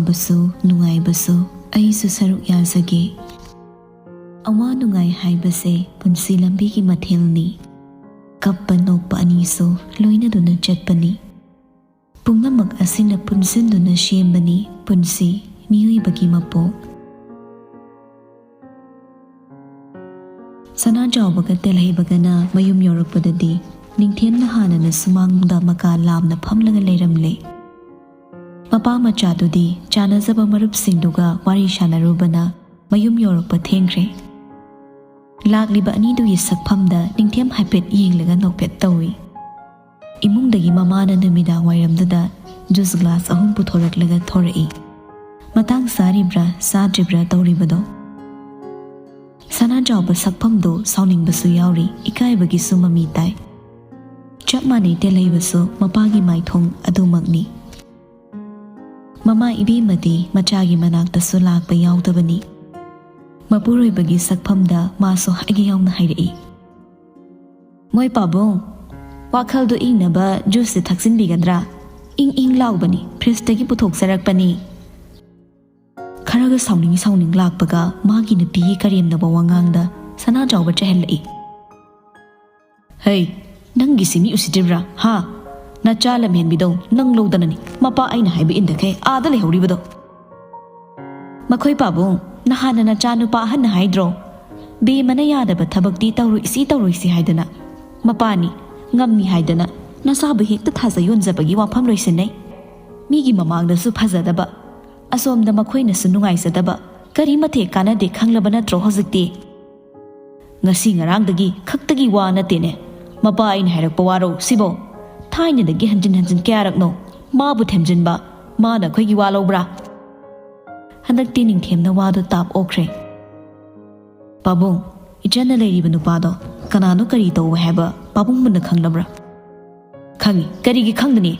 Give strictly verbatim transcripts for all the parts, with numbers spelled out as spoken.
ꯋꯥꯕꯁꯨ ꯅꯨꯡꯉꯥꯏꯕꯁꯨ ꯑꯩꯁꯨ ꯁꯔꯨꯛ ꯌꯥꯖꯒꯦ꯫ ꯑꯋꯥ ꯅꯨꯡꯉꯥꯏ ꯍꯥꯏꯕꯁꯦ ꯄꯨꯟꯁꯤ ꯂꯝꯕꯤꯒꯤ ꯃꯊꯦꯜꯅꯤ꯫ ꯀꯞꯄ ꯅꯣꯛꯄ ꯑꯅꯤꯁꯨ ꯂꯣꯏꯅꯗꯨꯅ ꯆꯠꯄꯅꯤ꯫ ꯄꯨꯝꯅꯃꯛ ꯑꯁꯤꯅ ꯄꯨꯟꯁꯤꯟꯗꯨꯅ ꯁꯦꯝꯕꯅꯤ ꯄꯨꯟꯁꯤ, ꯃꯤꯑꯣꯏꯕꯒꯤ ꯃꯄꯣꯛ꯫ ꯁꯅꯥꯖꯥꯎꯕꯒ ꯇꯦꯜꯍꯩꯕꯒꯅ ꯃꯌꯨꯝ ꯌꯧꯔꯛꯄꯗꯗꯤ ꯅꯤꯡꯊꯦꯝꯅ ꯍꯥꯟꯅꯅ ꯁꯨꯃꯥꯡꯗ ꯃꯀꯥ ꯂꯥꯝꯅ ꯐꯝꯂꯒ ꯂꯩꯔꯝꯂꯦ꯫ ꯃꯄꯥ ꯃꯆꯥꯗꯨꯗꯤ ꯆꯥꯟꯅꯖꯕ ꯃꯔꯨꯞꯁꯤꯡꯗꯨꯒ ꯋꯥꯔꯤ ꯁꯥꯟꯅꯔꯨꯕꯅ ꯃꯌꯨꯝ ꯌꯧꯔꯛꯄ ꯊꯦꯡꯈ꯭ꯔꯦ꯫ ꯂꯥꯛꯂꯤꯕ ꯑꯅꯤꯗꯨꯒꯤ ꯁꯛꯐꯝꯗ ꯅꯤꯡꯊꯦꯝ ꯍꯥꯏꯐꯦꯠ ꯌꯦꯡꯂꯒ ꯅꯣꯛꯐꯦꯠ ꯇꯧꯏ꯫ ꯏꯃꯨꯡꯗꯒꯤ ꯃꯃꯥꯅ ꯅꯨꯃꯤꯗꯥꯡ ꯋꯥꯏꯔꯝꯗꯨꯗ ꯖꯨꯁ ꯒ꯭ꯂꯥꯁ ꯑꯍꯨꯝ ꯄꯨꯊꯣꯔꯛꯂꯒ ꯊꯣꯔꯛꯏ꯫ ꯃꯇꯥꯡ ꯆꯥꯔꯤꯕ꯭ꯔꯥ ꯆꯥꯗ꯭ꯔꯤꯕ꯭ꯔꯥ ꯇꯧꯔꯤꯕꯗꯣ꯫ ꯁꯅꯥꯖꯥꯎꯕ ꯁꯛꯐꯝꯗꯨ ꯁꯥꯎꯅꯤꯡꯕꯁꯨ ꯌꯥꯎꯔꯤ, ꯏꯀꯥꯏꯕꯒꯤꯁꯨ ꯃꯃꯤ ꯇꯥꯏ꯫ ꯆꯞ ꯃꯥꯟꯅꯩ ꯇꯦꯜꯍꯩꯕꯁꯨ ꯃꯄꯥꯒꯤ ꯃꯥꯏꯊꯣꯡ ꯑꯗꯨꯃꯛꯅꯤ꯫ ꯃꯃꯥ ꯏꯕꯦꯝꯃꯗꯤ ꯃꯆꯥꯒꯤ ꯃꯅꯥꯛꯇꯁꯨ ꯂꯥꯛꯄ ꯌꯥꯎꯗꯕꯅꯤ꯫ ꯃꯄꯨꯔꯣꯏꯕꯒꯤ ꯁꯛꯐꯝꯗ ꯃꯥꯁꯨ ꯍꯥꯏꯒꯦ ꯌꯥꯎꯅ ꯍꯥꯏꯔꯛꯏ꯫ ꯃꯣꯏ ꯄꯥꯕꯨꯡ, ꯋꯥꯈꯜꯗꯣ ꯏꯪꯅꯕ ꯖꯨꯁꯁꯦ ꯊꯛꯆꯤꯟꯕꯤꯒꯗ꯭ꯔꯥ? ꯏꯪ ꯏꯪ ꯂꯥꯎꯕꯅꯤ, ꯐ꯭ꯔꯤꯖꯇꯒꯤ ꯄꯨꯊꯣꯛꯆꯔꯛꯄꯅꯤ꯫ ꯈꯔꯒ ꯁꯥꯎꯅꯤꯡ ꯁꯥꯎꯅꯤꯡ ꯂꯥꯛꯄꯒ ꯃꯥꯒꯤ ꯅꯨꯄꯤꯒꯤ ꯀꯔꯦꯝꯅꯕ ꯋꯥꯉꯥꯡꯗ ꯁꯅꯥꯖꯥꯎꯕ ꯆꯩꯍꯜꯂꯛꯏ꯫ ꯍꯩ, ꯅꯪꯒꯤꯁꯤ ꯃꯤ ꯎꯁꯤꯠꯇ꯭ꯔꯤꯕ꯭ꯔꯥ? ꯍꯥ? ꯅꯆꯥ ꯂꯝꯍꯦꯟꯕꯤꯗꯧ ꯅꯪ ꯂꯧꯗꯅꯅꯤ ꯃꯄꯥ ꯑꯩꯅ ꯍꯥꯏꯕ ꯏꯟꯗꯈꯩ ꯑꯥꯗ ꯂꯩꯍꯧꯔꯤꯕꯗꯣ꯫ ꯃꯈꯣꯏ ꯄꯥꯕꯨꯡ, ꯅꯍꯥꯟꯅ ꯅꯆꯥ ꯅꯨꯄꯥ ꯑꯍꯟꯅ ꯍꯥꯏꯗ꯭ꯔꯣ? ꯕꯦꯝꯃꯅ ꯌꯥꯗꯕ ꯊꯕꯛꯇꯤ ꯇꯧꯔꯣꯏꯁꯤ ꯇꯧꯔꯣꯏꯁꯤ ꯍꯥꯏꯗꯅ꯫ ꯃꯄꯥꯅꯤ, ꯉꯝꯃꯤ ꯍꯥꯏꯗꯅ ꯅꯆꯥꯕꯨ ꯍꯦꯛꯇ ꯊꯥꯖ ꯌꯣꯟꯖꯕꯒꯤ ꯋꯥꯐꯝ ꯂꯣꯏꯁꯤꯟꯅꯩ꯫ ꯃꯤꯒꯤ ꯃꯃꯥꯡꯗꯁꯨ ꯐꯖꯗꯕ, ꯑꯁꯣꯝꯗ ꯃꯈꯣꯏꯅꯁꯨ ꯅꯨꯡꯉꯥꯏꯖꯗꯕ꯫ ꯀꯔꯤ ꯃꯊꯦꯛ ꯀꯥꯟꯅꯗꯦ ꯈꯪꯂꯕ ꯅꯠꯇ꯭ꯔꯣ ꯍꯧꯖꯤꯛꯇꯤ? ꯉꯁꯤ ꯉꯔꯥꯡꯗꯒꯤ ꯈꯛꯇꯒꯤ ꯋꯥ ꯅꯠꯇꯦꯅꯦ꯫ ꯃꯄꯥ ꯑꯩꯅ ꯍꯥꯏꯔꯛꯄ ꯋꯥꯔꯣ ꯁꯤꯕꯣ? ꯊꯥꯏꯅꯗꯒꯤ ꯍꯟꯖꯤꯟ ꯍꯟꯖꯤꯟ ꯀꯌꯥꯔꯛꯅꯣ ꯃꯥꯕꯨ ꯊꯦꯝꯖꯤꯟꯕ? ꯃꯥꯅ ꯑꯩꯈꯣꯏꯒꯤ ꯋꯥ ꯂꯧꯕ꯭ꯔꯥ? ꯍꯟꯗꯛꯇꯤ ꯅꯤꯡꯊꯦꯝꯅ ꯋꯥꯗꯨ ꯇꯥꯞ ꯑꯣꯛꯈ꯭ꯔꯦ꯫ ꯄꯥꯕꯨꯡ, ꯏꯆꯟꯅ ꯂꯩꯔꯤꯕ ꯅꯨꯄꯥꯗꯣ ꯀꯅꯥꯅꯣ, ꯀꯔꯤ ꯇꯧꯋꯦ ꯍꯥꯏꯕ ꯄꯥꯕꯨꯡ ꯃꯨꯟꯅ ꯈꯪꯂꯕ꯭ꯔꯥ? ꯈꯪꯉꯤ, ꯀꯔꯤꯒꯤ ꯈꯪꯗꯅꯤ?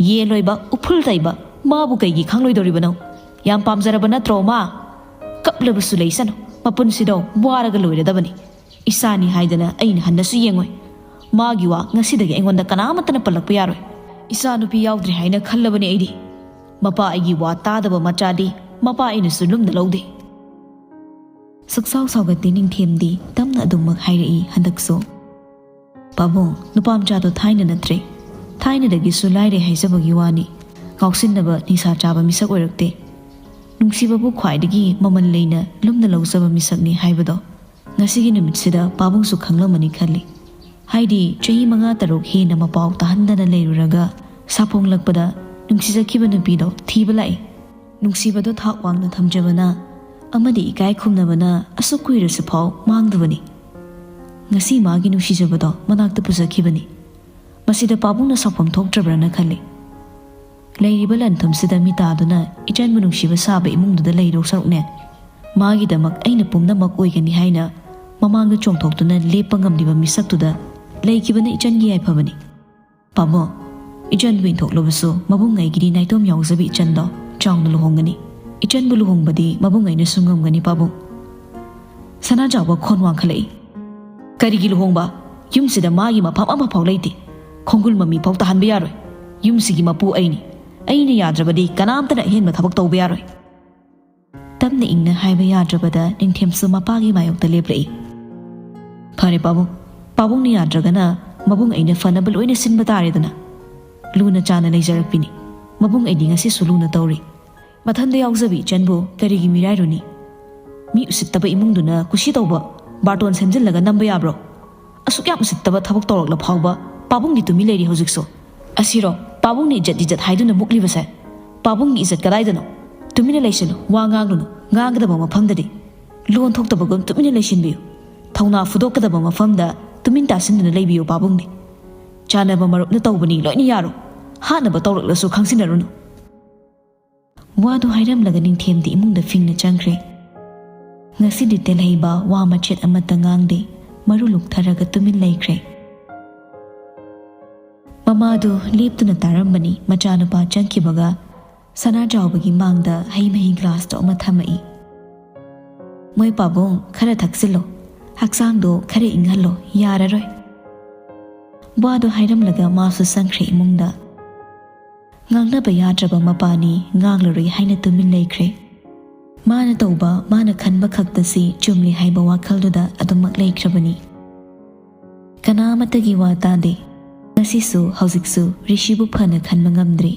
ꯌꯦꯟ ꯂꯣꯏꯕ, ꯎꯐꯨꯜ ꯇꯩꯕ, ꯃꯥꯕꯨ ꯀꯩꯒꯤ ꯈꯪꯂꯣꯏꯗꯧꯔꯤꯕꯅꯣ? ꯌꯥꯝ ꯄꯥꯝꯖꯔꯕ ꯅꯠꯇ꯭ꯔꯣ ꯃꯥ? ꯀꯞꯂꯕꯁꯨ ꯂꯩꯁꯅꯨ, ꯃꯄꯨꯟꯁꯤꯗꯣ ꯋꯥꯔꯒ ꯂꯣꯏꯔꯗꯕꯅꯤ꯫ ꯏꯆꯥꯅꯤ ꯍꯥꯏꯗꯅ ꯑꯩꯅ ꯍꯟꯅꯁꯨ ꯌꯦꯡꯉꯣꯏ꯫ ꯃꯥꯒꯤ ꯋꯥ ꯉꯁꯤꯗꯒꯤ ꯑꯩꯉꯣꯟꯗ ꯀꯅꯥꯃꯠꯇꯅ ꯄꯜꯂꯛꯄ ꯌꯥꯔꯣꯏ꯫ ꯏꯆꯥ ꯅꯨꯄꯤ ꯌꯥꯎꯗ꯭ꯔꯦ ꯍꯥꯏꯅ ꯈꯜꯂꯕꯅꯤ ꯑꯩꯗꯤ꯫ ꯃꯄꯥ ꯑꯩꯒꯤ ꯋꯥ ꯇꯥꯗꯕ ꯃꯆꯥꯗꯤ ꯃꯄꯥ ꯑꯩꯅꯁꯨ ꯂꯨꯝꯅ ꯂꯧꯗꯦ꯫ ꯁꯨꯛꯁꯥꯎ ꯁꯥꯎꯒꯠꯇꯦ ꯅꯤꯡꯊꯦꯝꯗꯤ, ꯇꯞꯅ ꯑꯗꯨꯝꯃꯛ ꯍꯥꯏꯔꯛꯏ ꯍꯟꯗꯛꯁꯨ꯫ "ꯄꯥꯕꯨꯡ, ꯅꯨꯄꯥ ꯃꯆꯥꯗꯣ ꯊꯥꯏꯅ ꯅꯠꯇ꯭ꯔꯦ꯫ ꯊꯥꯏꯅꯗꯒꯤꯁꯨ ꯂꯥꯏꯔꯦ ꯍꯥꯏꯖꯕꯒꯤ ꯋꯥꯅꯤ꯫ ꯉꯥꯎꯁꯤꯟꯅꯕ, ꯅꯤꯁꯥ ꯆꯥꯕ ꯃꯤꯁꯛ ꯑꯣꯏꯔꯛꯇꯦ꯫ ꯅꯨꯡꯁꯤꯕꯕꯨ ꯈ꯭ꯋꯥꯏꯗꯒꯤ ꯃꯃꯜ ꯂꯩꯅ ꯂꯨꯝꯅ ꯂꯧꯖꯕ ꯃꯤꯁꯛꯅꯤ ꯍꯥꯏꯕꯗꯣ ꯉꯁꯤꯒꯤ ꯅꯨꯃꯤꯠꯁꯤꯗ ꯄꯥꯕꯨꯡꯁꯨ ꯈꯪꯂꯝꯃꯅꯤ ꯈꯜꯂꯤ꯫ ꯍꯥꯏꯗꯤ ꯆꯍꯤ ꯃꯉꯥ ꯇꯔꯨꯛ ꯍꯦꯟꯅ ꯃꯄꯥꯎ ꯇꯥꯍꯟꯗꯅ ꯂꯩꯔꯨꯔꯒ ꯁꯥꯐꯣꯡꯂꯛꯄꯗ ꯅꯨꯡꯁꯤꯖꯈꯤꯕ ꯅꯨꯄꯤꯗꯣ ꯊꯤꯕ ꯂꯥꯛꯏ꯫ ꯅꯨꯡꯁꯤꯕꯗꯣ ꯊꯥꯛ ꯋꯥꯡꯅ ꯊꯝꯖꯕꯅ ꯑꯃꯗꯤ ꯏꯀꯥꯏ ꯈꯨꯝꯅꯕꯅ ꯑꯁꯨꯛ ꯀꯨꯏꯔꯁꯤꯐꯥꯎ ꯃꯥꯡꯗꯕꯅꯤ꯫ ꯉꯁꯤ ꯃꯥꯒꯤ ꯅꯨꯡꯁꯤꯖꯕꯗꯣ ꯃꯅꯥꯛꯇ ꯄꯨꯖꯈꯤꯕꯅꯤ꯫ ꯃꯁꯤꯗ ꯄꯥꯕꯨꯡꯅ ꯁꯥꯎꯐꯝ ꯊꯣꯛꯇ꯭ꯔꯕ꯭ꯔꯅ ꯈꯜꯂꯤ꯫ ꯂꯩꯔꯤꯕ ꯂꯟ-ꯊꯨꯝꯁꯤꯗ ꯃꯤꯇꯥꯗꯨꯅ ꯏꯆꯟꯕꯨ ꯅꯨꯡꯁꯤꯕ ꯁꯥꯕ ꯏꯃꯨꯡꯗꯨꯗ ꯂꯩꯗꯧ ꯁꯔꯨꯛꯅꯦ, ꯃꯥꯒꯤꯗꯃꯛ ꯑꯩꯅ ꯄꯨꯝꯅꯃꯛ ꯑꯣꯏꯒꯅꯤ ꯍꯥꯏꯅ ꯃꯃꯥꯡꯗ ꯆꯣꯡꯊꯣꯛꯇꯨꯅ ꯂꯦꯞꯄ ꯉꯝꯂꯤꯕ ꯃꯤꯁꯛꯇꯨꯗ ꯂꯩꯈꯤꯕꯅ ꯏꯆꯟꯒꯤ ꯌꯥꯏꯐꯕꯅꯤ꯫ ꯄꯥꯕꯨꯡ, ꯏꯆꯟꯕꯨ ꯏꯟꯊꯣꯛꯂꯕꯁꯨ ꯃꯕꯨꯡ ꯑꯩꯒꯤꯗꯤ ꯅꯥꯏꯇꯣꯝ ꯌꯥꯎꯖꯕꯤ ꯏꯆꯟꯗꯣ ꯆꯥꯎꯅ ꯂꯨꯍꯣꯡꯒꯅꯤ꯫ ꯏꯆꯟꯕꯨ ꯂꯨꯍꯣꯡꯕꯗꯤ ꯃꯕꯨꯡ ꯑꯩꯅꯁꯨ ꯉꯝꯒꯅꯤ ꯄꯥꯕꯨꯡ꯫" ꯁꯅꯥꯖꯥꯎꯕ ꯈꯣꯟ ꯋꯥꯡꯈꯠꯂꯛꯏ꯫ "ꯀꯔꯤꯒꯤ ꯂꯨꯍꯣꯡꯕ? ꯌꯨꯝꯁꯤꯗ ꯃꯥꯒꯤ ꯃꯐꯝ ꯑꯃꯐꯥꯎ ꯂꯩꯇꯦ꯫ ꯈꯣꯡꯒꯨꯜ ꯃꯃꯤ ꯐꯥꯎ ꯇꯥꯍꯟꯕ ꯌꯥꯔꯣꯏ꯫ ꯌꯨꯝꯁꯤꯒꯤ ꯃꯄꯨ ꯑꯩꯅꯤ꯫ ꯑꯩꯅ ꯌꯥꯗ꯭ꯔꯕꯗꯤ ꯀꯅꯥꯝꯇꯅ ꯑꯍꯦꯟꯕ ꯊꯕꯛ ꯇꯧꯕ ꯌꯥꯔꯣꯏ꯫" ꯇꯞꯅ ꯏꯪꯅ ꯍꯥꯏꯕ ꯌꯥꯗ꯭ꯔꯕꯗ ꯅꯤꯡꯊꯦꯝꯁꯨ ꯃꯄꯥꯒꯤ ꯃꯥꯌꯣꯛꯇ ꯂꯦꯞꯂꯛꯏ꯫ "ꯐꯔꯦ ꯄꯥꯕꯨꯡ, ꯄꯥꯕꯨꯡꯅ ꯌꯥꯗ꯭ꯔꯒꯅ ꯃꯕꯨꯡ ꯑꯩꯅ ꯐꯅꯕ ꯂꯣꯏꯅ ꯁꯤꯟꯕ ꯇꯥꯔꯦꯗꯅ꯫ ꯂꯨꯅ ꯆꯥꯅ ꯂꯩꯖꯔꯛꯄꯤꯅꯤ꯫ ꯃꯕꯨꯡ ꯑꯩꯗꯤ ꯉꯁꯤꯁꯨ ꯂꯨꯅ ꯇꯧꯔꯤ꯫ ꯃꯊꯟꯗ ꯌꯥꯎꯖꯕꯤ ꯏꯆꯟꯕꯨ ꯀꯔꯤꯒꯤ ꯃꯤꯔꯥꯏꯔꯨꯅꯤ? ꯃꯤ ꯎꯁꯤꯠꯇꯕ ꯏꯃꯨꯡꯗꯨꯅ ꯀꯨꯁꯤ ꯇꯧꯕ ꯕꯥꯔꯇꯣꯟ ꯁꯦꯝꯖꯤꯜꯂꯒ ꯅꯝꯕ ꯌꯥꯕ꯭ꯔꯣ? ꯑꯁꯨꯛ ꯌꯥꯝ ꯎꯁꯤꯠꯇꯕ ꯊꯕꯛ ꯇꯧꯔꯛꯂ ꯐꯥꯎꯕ ꯄꯥꯕꯨꯡꯗꯤ ꯇꯨꯃꯤ ꯂꯩꯔꯤ ꯍꯧꯖꯤꯛꯁꯨ꯫ ꯑꯁꯤꯔꯣ ꯄꯥꯕꯨꯡꯅ ꯏꯖꯠ ꯏꯖꯠ ꯍꯥꯏꯗꯨꯅ ꯃꯨꯛꯂꯤꯕꯁꯦ? ꯄꯥꯕꯨꯡꯒꯤ ꯏꯖꯠ ꯀꯗꯥꯏꯗꯅꯣ? ꯇꯨꯃꯤꯟꯅ ꯂꯩꯁꯅꯨ, ꯋꯥ ꯉꯥꯡꯂꯨꯅꯨ, ꯉꯥꯡꯒꯗꯕ ꯃꯐꯝꯗꯗꯤ꯫ ꯂꯣꯟ ꯊꯣꯛꯇꯕꯒꯨꯝ ꯇꯨꯃꯤꯟꯅ ꯂꯩꯁꯤꯟꯕꯤꯌꯨ꯫ ꯊꯧꯅꯥ ꯐꯨꯗꯣꯛꯀꯗꯕ ꯃꯐꯝꯗ ꯇꯨꯃꯤꯟ ꯇꯥꯁꯤꯟꯗꯨꯅ ꯂꯩꯕꯤꯌꯨ ꯄꯥꯕꯨꯡꯅꯤ꯫ ꯆꯥꯟꯅꯕ ꯃꯔꯨꯞꯅ ꯇꯧꯕꯅꯤ ꯂꯣꯏꯅ ꯌꯥꯔꯣ꯫ ꯍꯥꯠꯅꯕ ꯇꯧꯔꯛꯂꯁꯨ ꯈꯪꯁꯤꯟꯅꯔꯨꯅꯨ꯫" ꯋꯥꯗꯨ ꯍꯥꯏꯔꯝꯂꯒ ꯅꯤꯡꯊꯦꯝꯗꯤ ꯏꯃꯨꯡꯗ ꯐꯤꯡꯅ ꯆꯪꯈ꯭ꯔꯦ꯫ ꯉꯁꯤꯗꯤ ꯇꯦꯜꯍꯩꯕ ꯋꯥ ꯃꯆꯦꯠ ꯑꯃꯠꯇ ꯉꯥꯡꯗꯦ, ꯃꯔꯨ ꯂꯨꯛꯊꯔꯒ ꯇꯨꯃꯤꯟ ꯂꯩꯈ꯭ꯔꯦ꯫ ꯃꯃꯥꯗꯨ ꯂꯦꯞꯇꯨꯅ ꯇꯥꯔꯝꯕꯅꯤ, ꯃꯆꯥꯅꯨꯄꯥ ꯆꯪꯈꯤꯕꯒ ꯁꯅꯥꯖꯥꯎꯕꯒꯤ ꯃꯥꯡꯗ ꯍꯩ ꯃꯍꯤ ꯒ꯭ꯂꯥꯁꯇꯣ ꯑꯃ ꯊꯝꯃꯛꯏ꯫ "ꯃꯣꯏ ꯄꯥꯕꯨꯡ, ꯈꯔ ꯊꯛꯆꯤꯜꯂꯣ, ꯍꯛꯆꯥꯡꯗꯣ ꯈꯔ ꯏꯪꯍꯜꯂꯣ, ꯌꯥꯔꯔꯣꯏ꯫" ꯋꯥꯗꯨ ꯍꯥꯏꯔꯝꯂꯒ ꯃꯥꯁꯨ ꯆꯪꯈ꯭ꯔꯦ ꯏꯃꯨꯡꯗ꯫ ꯉꯥꯡꯅꯕ ꯌꯥꯗ꯭ꯔꯕ ꯃꯄꯥꯅꯤ, ꯉꯥꯡꯂꯔꯣꯏ ꯍꯥꯏꯅ ꯇꯨꯃꯤꯟ ꯂꯩꯈ꯭ꯔꯦ꯫ ꯃꯥꯅ ꯇꯧꯕ, ꯃꯥꯅ ꯈꯟꯕ ꯈꯛꯇꯁꯤ ꯆꯨꯝꯂꯤ ꯍꯥꯏꯕ ꯋꯥꯈꯜꯗꯨꯗ ꯑꯗꯨꯃꯛ ꯂꯩꯈ꯭ꯔꯕꯅꯤ꯫ ꯀꯅꯥ ꯑꯃꯠꯇꯒꯤ ꯋꯥ ꯇꯥꯗꯦ꯫ ꯉꯁꯤꯁꯨ ꯍꯧꯖꯤꯛꯁꯨ ꯔꯤꯁꯤꯕꯨ ꯐꯅ ꯈꯟꯕ ꯉꯝꯗ꯭ꯔꯤ꯫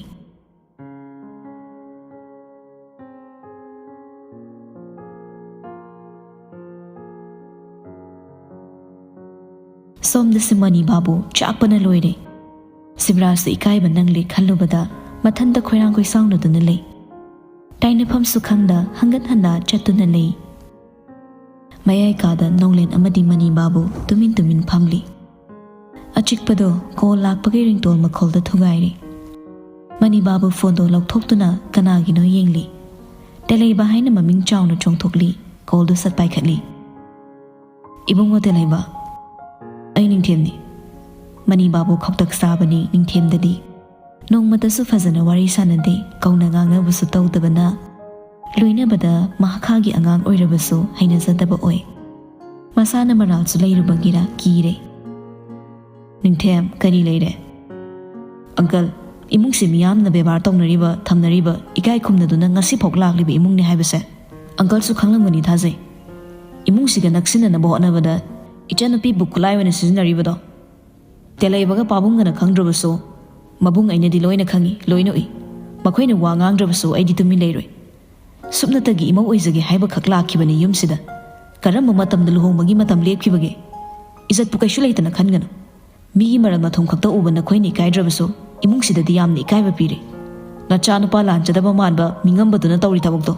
ꯁꯣꯝꯗꯁꯨ ꯃꯅꯤ ꯕꯥꯕꯨ ꯆꯥꯛꯄꯅ ꯂꯣꯏꯔꯦ꯫ ꯁꯤꯕꯔꯥꯖꯁꯨ ꯏꯀꯥꯏꯕ ꯅꯪꯂꯦ ꯈꯜꯂꯨꯕꯗ ꯃꯊꯟꯇ ꯈꯣꯏꯔꯥꯡ ꯈꯣꯏꯁꯥꯎꯅꯗꯨꯅ ꯂꯩ꯫ ꯇꯥꯏꯅꯐꯝꯁꯨ ꯈꯪꯗ ꯍꯪꯒꯠ ꯍꯟꯗ ꯆꯠꯇꯨꯅ ꯂꯩ꯫ ꯃꯌꯥꯏ ꯀꯥꯗ ꯅꯣꯡꯂꯦꯟ ꯑꯃꯗꯤ ꯃꯅꯤ ꯕꯥꯕꯨ ꯇꯨꯃꯤꯟ ꯇꯨꯃꯤꯟ ꯐꯝꯂꯤ꯫ ꯑꯆꯤꯛꯄꯗꯣ ꯀꯣꯜ ꯂꯥꯛꯄꯒꯤ ꯔꯤꯡꯇꯣꯟ ꯃꯈꯣꯜꯗ ꯊꯨꯒꯥꯏꯔꯤ꯫ ꯃꯅꯤ ꯕꯥꯕꯨ ꯐꯣꯟꯗꯣ ꯂꯧꯊꯣꯛꯇꯨꯅ ꯀꯅꯥꯒꯤꯅꯣ ꯌꯦꯡꯂꯤ꯫ ꯇꯦꯂꯩꯕ ꯍꯥꯏꯅ ꯃꯃꯤꯡ ꯆꯥꯎꯅ ꯆꯣꯡꯊꯣꯛꯂꯤ꯫ ꯀꯣꯜꯗꯨ ꯁꯠ ꯄꯥꯏꯈꯠꯂꯤ꯫ "ꯏꯕꯨꯡꯉꯣ ꯇꯦꯂꯩꯕ, ꯑꯩ ꯅꯤꯡꯊꯦꯝꯅꯤ꯫" ꯃꯅꯤ ꯕꯥꯕꯨ ꯈꯧꯇꯛ ꯆꯥꯕꯅꯤ ꯅꯤꯡꯊꯦꯝꯗꯗꯤ꯫ ꯅꯣꯡꯃꯇꯁꯨ ꯐꯖꯅ ꯋꯥꯔꯤ ꯁꯥꯟꯅꯗꯦ, ꯀꯧꯅ ꯉꯥꯡꯅꯕꯁꯨ ꯇꯧꯗꯕꯅ ꯂꯣꯏꯅꯕꯗ ꯃꯍꯥꯛꯀꯤ ꯑꯉꯥꯡ ꯑꯣꯏꯔꯕꯁꯨ ꯍꯩꯅꯖꯗꯕ ꯑꯣꯏ꯫ ꯃꯁꯥꯅ ꯃꯔꯥꯜꯁꯨ ꯂꯩꯔꯨꯕꯒꯤꯔ ꯀꯤꯔꯦ꯫ "ꯅꯤꯡꯊꯦꯝ, ꯀꯔꯤ ꯂꯩꯔꯦ?" "ꯑꯪꯀꯜ, ꯏꯃꯨꯡꯁꯤ ꯃꯤꯌꯥꯝꯅ ꯕꯦꯕꯥꯔ ꯇꯧꯅꯔꯤꯕ, ꯊꯝꯅꯔꯤꯕ, ꯏꯀꯥꯏ ꯈꯨꯝꯅꯗꯨꯅ ꯉꯁꯤꯐꯥꯎ ꯂꯥꯛꯂꯤꯕ ꯏꯃꯨꯡꯅꯤ ꯍꯥꯏꯕꯁꯦ ꯑꯪꯀꯜꯁꯨ ꯈꯪꯂꯝꯒꯅꯤ ꯊꯥꯖꯩ꯫ ꯏꯃꯨꯡꯁꯤꯒ ꯅꯛꯁꯤꯟꯅꯅꯕ ꯍꯣꯠꯅꯕꯗ ꯏꯆꯟꯅꯨꯄꯤꯕꯨ ꯈꯨꯠꯂꯥꯏ ꯑꯣꯏꯅ ꯁꯤꯖꯤꯟꯅꯔꯤꯕꯗꯣ ꯇꯦꯂꯩꯕꯒ ꯄꯥꯕꯨꯡꯒꯅ ꯈꯪꯗ꯭ꯔꯕꯁꯨ ꯃꯕꯨꯡ ꯑꯩꯅꯗꯤ ꯂꯣꯏꯅ ꯈꯪꯏ, ꯂꯣꯏꯅ ꯎꯏ꯫ ꯃꯈꯣꯏꯅ ꯋꯥ ꯉꯥꯡꯗ꯭ꯔꯕꯁꯨ ꯑꯩꯗꯤ ꯇꯨꯃꯤꯟ ꯂꯩꯔꯣꯏ꯫ ꯁꯨꯞꯅꯇꯒꯤ ꯏꯃꯧ ꯑꯣꯏꯖꯒꯦ ꯍꯥꯏꯕꯈꯛ ꯂꯥꯛꯈꯤꯕꯅꯤ ꯌꯨꯝꯁꯤꯗ꯫ ꯀꯔꯝꯕ ꯃꯇꯝꯗ ꯂꯨꯍꯣꯡꯕꯒꯤ ꯃꯇꯝ ꯂꯦꯞꯈꯤꯕꯒꯦ? ꯏꯖꯠꯄꯨ ꯀꯩꯁꯨ ꯂꯩꯇꯅ ꯈꯟꯒꯅꯨ꯫ ꯃꯤꯒꯤ ꯃꯔꯜ ꯃꯊꯨꯝ ꯈꯛꯇ ꯎꯕ ꯅꯈꯣꯏꯅ ꯏꯀꯥꯏꯗ꯭ꯔꯕꯁꯨ ꯏꯃꯨꯡꯁꯤꯗꯗꯤ ꯌꯥꯝꯅ ꯏꯀꯥꯏꯕ ꯄꯤꯔꯤ꯫ ꯅꯆꯥꯅꯨꯄꯥ ꯂꯥꯟꯖꯗꯕ ꯃꯥꯟꯕ ꯃꯤꯉꯝꯕꯗꯨꯅ ꯇꯧꯔꯤ ꯊꯕꯛꯇꯣ,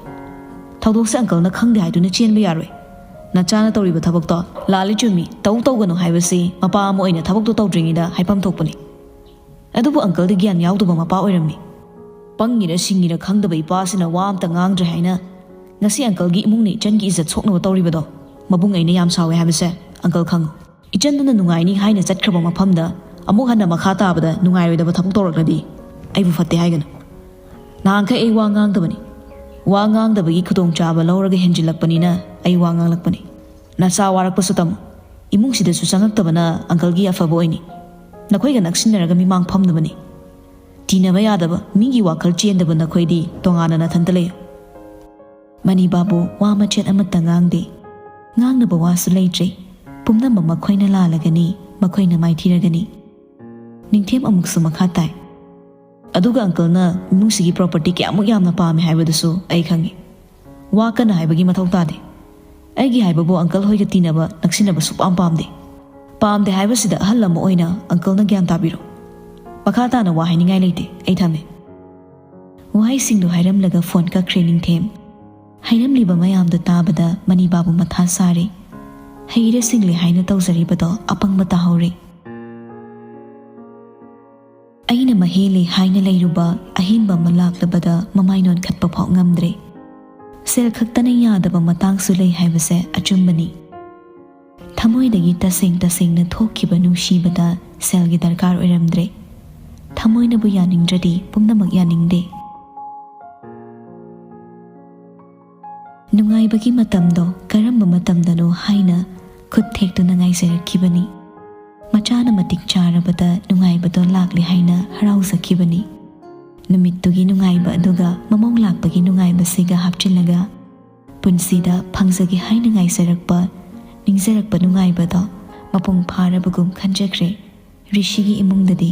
ꯊꯧꯗꯣꯛꯁꯦ ꯑꯪꯀꯜꯅ ꯈꯪꯗꯦ ꯍꯥꯏꯗꯨꯅ ꯆꯦꯟꯕ ꯌꯥꯔꯣꯏ꯫ ꯅꯆꯥꯅ ꯇꯧꯔꯤꯕ ꯊꯕꯛꯇꯣ ꯂꯥꯜꯂꯤ ꯆꯨꯝꯃꯤ, ꯇꯧ ꯇꯧꯒꯅꯨ ꯍꯥꯏꯕꯁꯤ ꯃꯄꯥ ꯑꯃ ꯑꯣꯏꯅ ꯊꯕꯛꯇꯣ ꯇꯧꯗ꯭ꯔꯤꯉꯩꯗ ꯍꯥꯏꯐꯝ ꯊꯣꯛꯄꯅꯤ꯫ ꯑꯗꯨꯕꯨ ꯑꯪꯀꯜꯗꯤ ꯒ꯭ꯌꯥꯟ ꯌꯥꯎꯗꯕ ꯃꯄꯥ ꯑꯣꯏꯔꯝꯃꯤ꯫ ꯄꯪꯉꯤꯔ ꯁꯤꯡꯉꯤꯔ ꯈꯪꯗꯕ ꯏꯄꯥꯁꯤꯅ ꯋꯥ ꯑꯝꯇ ꯉꯥꯡꯗ꯭ꯔꯦ ꯍꯥꯏꯅ ꯉꯁꯤ ꯑꯪꯀꯜꯒꯤ ꯏꯃꯨꯡꯅ ꯏꯆꯟꯒꯤ ꯏꯖꯠ ꯁꯣꯛꯅꯕ ꯇꯧꯔꯤꯕꯗꯣ ꯃꯕꯨꯡ ꯑꯩꯅ ꯌꯥꯝ ꯁꯥꯎꯋꯦ ꯍꯥꯏꯕꯁꯦ ꯑꯪꯀꯜ ꯈꯪꯉꯨ꯫ ꯏꯆꯟꯗꯨꯅ ꯅꯨꯡꯉꯥꯏꯅꯤ ꯍꯥꯏꯅ ꯆꯠꯈ꯭ꯔꯕ ꯃꯐꯝꯗ ꯑꯃꯨꯛ ꯍꯟꯅ ꯃꯈꯥ ꯇꯥꯕꯗ ꯅꯨꯡꯉꯥꯏꯔꯣꯏꯗꯕ ꯊꯕꯛ ꯇꯧꯔꯛꯂꯗꯤ ꯑꯩꯕꯨ ꯐꯠꯇꯦ ꯍꯥꯏꯒꯅꯨ꯫ ꯅꯍꯥꯟꯈꯩ ꯑꯩ ꯋꯥ ꯉꯥꯡꯗꯕꯅꯤ꯫ ꯋꯥ ꯉꯥꯡꯗꯕꯒꯤ ꯈꯨꯗꯣꯡꯆꯥꯕ ꯂꯧꯔꯒ ꯍꯦꯟꯖꯤꯜꯂꯛꯄꯅꯤꯅ ꯑꯩ ꯋꯥ ꯉꯥꯡꯂꯛꯄꯅꯤ꯫ ꯅꯆꯥ ꯋꯥꯔꯛꯄꯁꯨ ꯇꯝꯃꯨ꯫ ꯏꯃꯨꯡꯁꯤꯗꯁꯨ ꯆꯪꯉꯛꯇꯕꯅ ꯑꯪꯀꯜꯒꯤ ꯑꯐꯕ ꯑꯣꯏꯅꯤ꯫ ꯅꯈꯣꯏꯒ ꯅꯛꯁꯤꯟꯅꯔꯒ ꯃꯤꯃꯥꯡ ꯐꯝꯅꯕꯅꯤ꯫ ꯇꯤꯟꯅꯕ ꯌꯥꯗꯕ, ꯃꯤꯒꯤ ꯋꯥꯈꯜ ꯆꯦꯟꯗꯕ ꯅꯈꯣꯏꯗꯤ ꯇꯣꯉꯥꯟꯅ ꯅꯊꯟꯇ ꯂꯩꯌꯨ꯫ ꯃꯅꯤ ꯕꯥꯕꯨ ꯋꯥ ꯃꯆꯦꯠ ꯑꯃꯠꯇ ꯉꯥꯡꯗꯦ꯫ ꯉꯥꯡꯅꯕ ꯋꯥꯁꯨ ꯂꯩꯇ꯭ꯔꯦ꯫ ꯄꯨꯝꯅꯃꯛ ꯃꯈꯣꯏꯅ ꯂꯥꯜꯂꯒꯅꯤ, ꯃꯈꯣꯏꯅ ꯃꯥꯏꯊꯤꯔꯒꯅꯤ꯫ ꯅꯤꯡꯊꯦꯝ ꯑꯃꯨꯛꯁꯨ ꯃꯈꯥ ꯇꯥꯏ꯫ ꯑꯗꯨꯒ ꯑꯪꯀꯜꯅ ꯏꯃꯨꯡꯁꯤꯒꯤ ꯄ꯭ꯔꯣꯄꯔꯇꯤ ꯀꯌꯥꯃꯨꯛ ꯌꯥꯝꯅ ꯄꯥꯝꯃꯦ ꯍꯥꯏꯕꯗꯨꯁꯨ ꯑꯩ ꯈꯪꯉꯤ꯫ ꯋꯥ ꯀꯟꯅ ꯍꯥꯏꯕꯒꯤ ꯃꯊꯧ ꯇꯥꯗꯦ꯫ ꯑꯩꯒꯤ ꯍꯥꯏꯕꯕꯨ ꯑꯪꯀꯜ ꯍꯣꯏꯒ ꯇꯤꯟꯅꯕ, ꯅꯛꯁꯤꯟꯅꯕ ꯁꯨꯛꯄꯥꯝ ꯄꯥꯝꯗꯦ꯫ ꯄꯥꯝꯗꯦ ꯍꯥꯏꯕꯁꯤꯗ ꯑꯍꯜ ꯑꯃ ꯑꯣꯏꯅ ꯑꯪꯀꯜꯅ ꯒ꯭ꯌꯥꯟ ꯇꯥꯕꯤꯔꯣ꯫ ꯃꯈꯥ ꯇꯥꯅ ꯋꯥ ꯍꯥꯏꯅꯤꯡꯉꯥꯏ ꯂꯩꯇꯦ, ꯑꯩ ꯊꯝꯃꯦ꯫ ꯋꯥꯍꯩꯁꯤꯡꯗꯨ ꯍꯥꯏꯔꯝꯂꯒ ꯐꯣꯟ ꯀꯛꯈ꯭ꯔꯦ ꯅꯤꯡꯊꯦꯝ꯫ ꯍꯥꯏꯔꯝꯂꯤꯕ ꯃꯌꯥꯝꯗꯨ ꯇꯥꯕꯗ ꯃꯅꯤ ꯕꯥꯕꯨ ꯃꯊꯥ ꯁꯥꯔꯦ꯫ ꯍꯩꯔꯦ ꯁꯤꯡꯂꯦ ꯍꯥꯏꯅ ꯇꯧꯖꯔꯤꯕꯗꯣ ꯑꯄꯪꯕ ꯇꯥꯍꯧꯔꯦ꯫ ꯑꯩꯅ ꯃꯍꯦꯜꯂꯦ ꯍꯥꯏꯅ ꯂꯩꯔꯨꯕ ꯑꯍꯦꯟꯕ ꯑꯃ ꯂꯥꯛꯂꯕꯗ ꯃꯃꯥꯏ ꯅꯣꯟꯈꯠꯄ ꯐꯥꯎ ꯉꯝꯗ꯭ꯔꯦ꯫ ꯁꯦꯜ ꯈꯛꯇꯅ ꯌꯥꯗꯕ ꯃꯇꯥꯡꯁꯨ ꯂꯩ ꯍꯥꯏꯕꯁꯦ ꯑꯆꯨꯝꯕꯅꯤ꯫ ꯊꯃꯣꯏꯗꯒꯤ ꯇꯁꯦꯡ ꯇꯁꯦꯡꯅ ꯊꯣꯛꯈꯤꯕ ꯅꯨꯡꯁꯤꯕꯗ ꯁꯦꯜꯒꯤ ꯗꯔꯀꯥꯔ ꯑꯣꯏꯔꯝꯗ꯭ꯔꯦ꯫ ꯊꯃꯣꯏꯅꯕꯨ ꯌꯥꯅꯤꯡꯗ꯭ꯔꯗꯤ ꯄꯨꯝꯅꯃꯛ ꯌꯥꯅꯤꯡꯗꯦ꯫ ꯅꯨꯡꯉꯥꯏꯕꯒꯤ ꯃꯇꯝꯗꯣ ꯀꯔꯝꯕ ꯃꯇꯝꯗꯅꯣ ꯍꯥꯏꯅ ꯈꯨꯠ ꯊꯦꯛꯇꯨꯅ ꯉꯥꯏꯖꯔꯛꯈꯤꯕꯅꯤ꯫ ꯃꯆꯥꯅ ꯃꯇꯤꯛ ꯆꯥꯔꯕꯗ ꯅꯨꯡꯉꯥꯏꯕꯗꯣ ꯂꯥꯛꯂꯦ ꯍꯥꯏꯅ ꯍꯔꯥꯎꯖꯈꯤꯕꯅꯤ꯫ ꯅꯨꯃꯤꯠꯇꯨꯒꯤ ꯅꯨꯡꯉꯥꯏꯕ ꯑꯗꯨꯒ ꯃꯃꯧ ꯂꯥꯛꯄꯒꯤ ꯅꯨꯡꯉꯥꯏꯕꯁꯤꯒ ꯍꯥꯞꯆꯤꯜꯂꯒ ꯄꯨꯟꯁꯤꯗ ꯐꯪꯖꯒꯦ ꯍꯥꯏꯅ ꯉꯥꯏꯖꯔꯛꯄ, ꯅꯤꯡꯖꯔꯛꯄ ꯅꯨꯡꯉꯥꯏꯕꯗꯣ ꯃꯄꯨꯡ ꯐꯥꯔꯕꯒꯨꯝ ꯈꯟꯖꯈ꯭ꯔꯦ꯫ ꯔꯤꯁꯤꯒꯤ ꯏꯃꯨꯡꯗꯗꯤ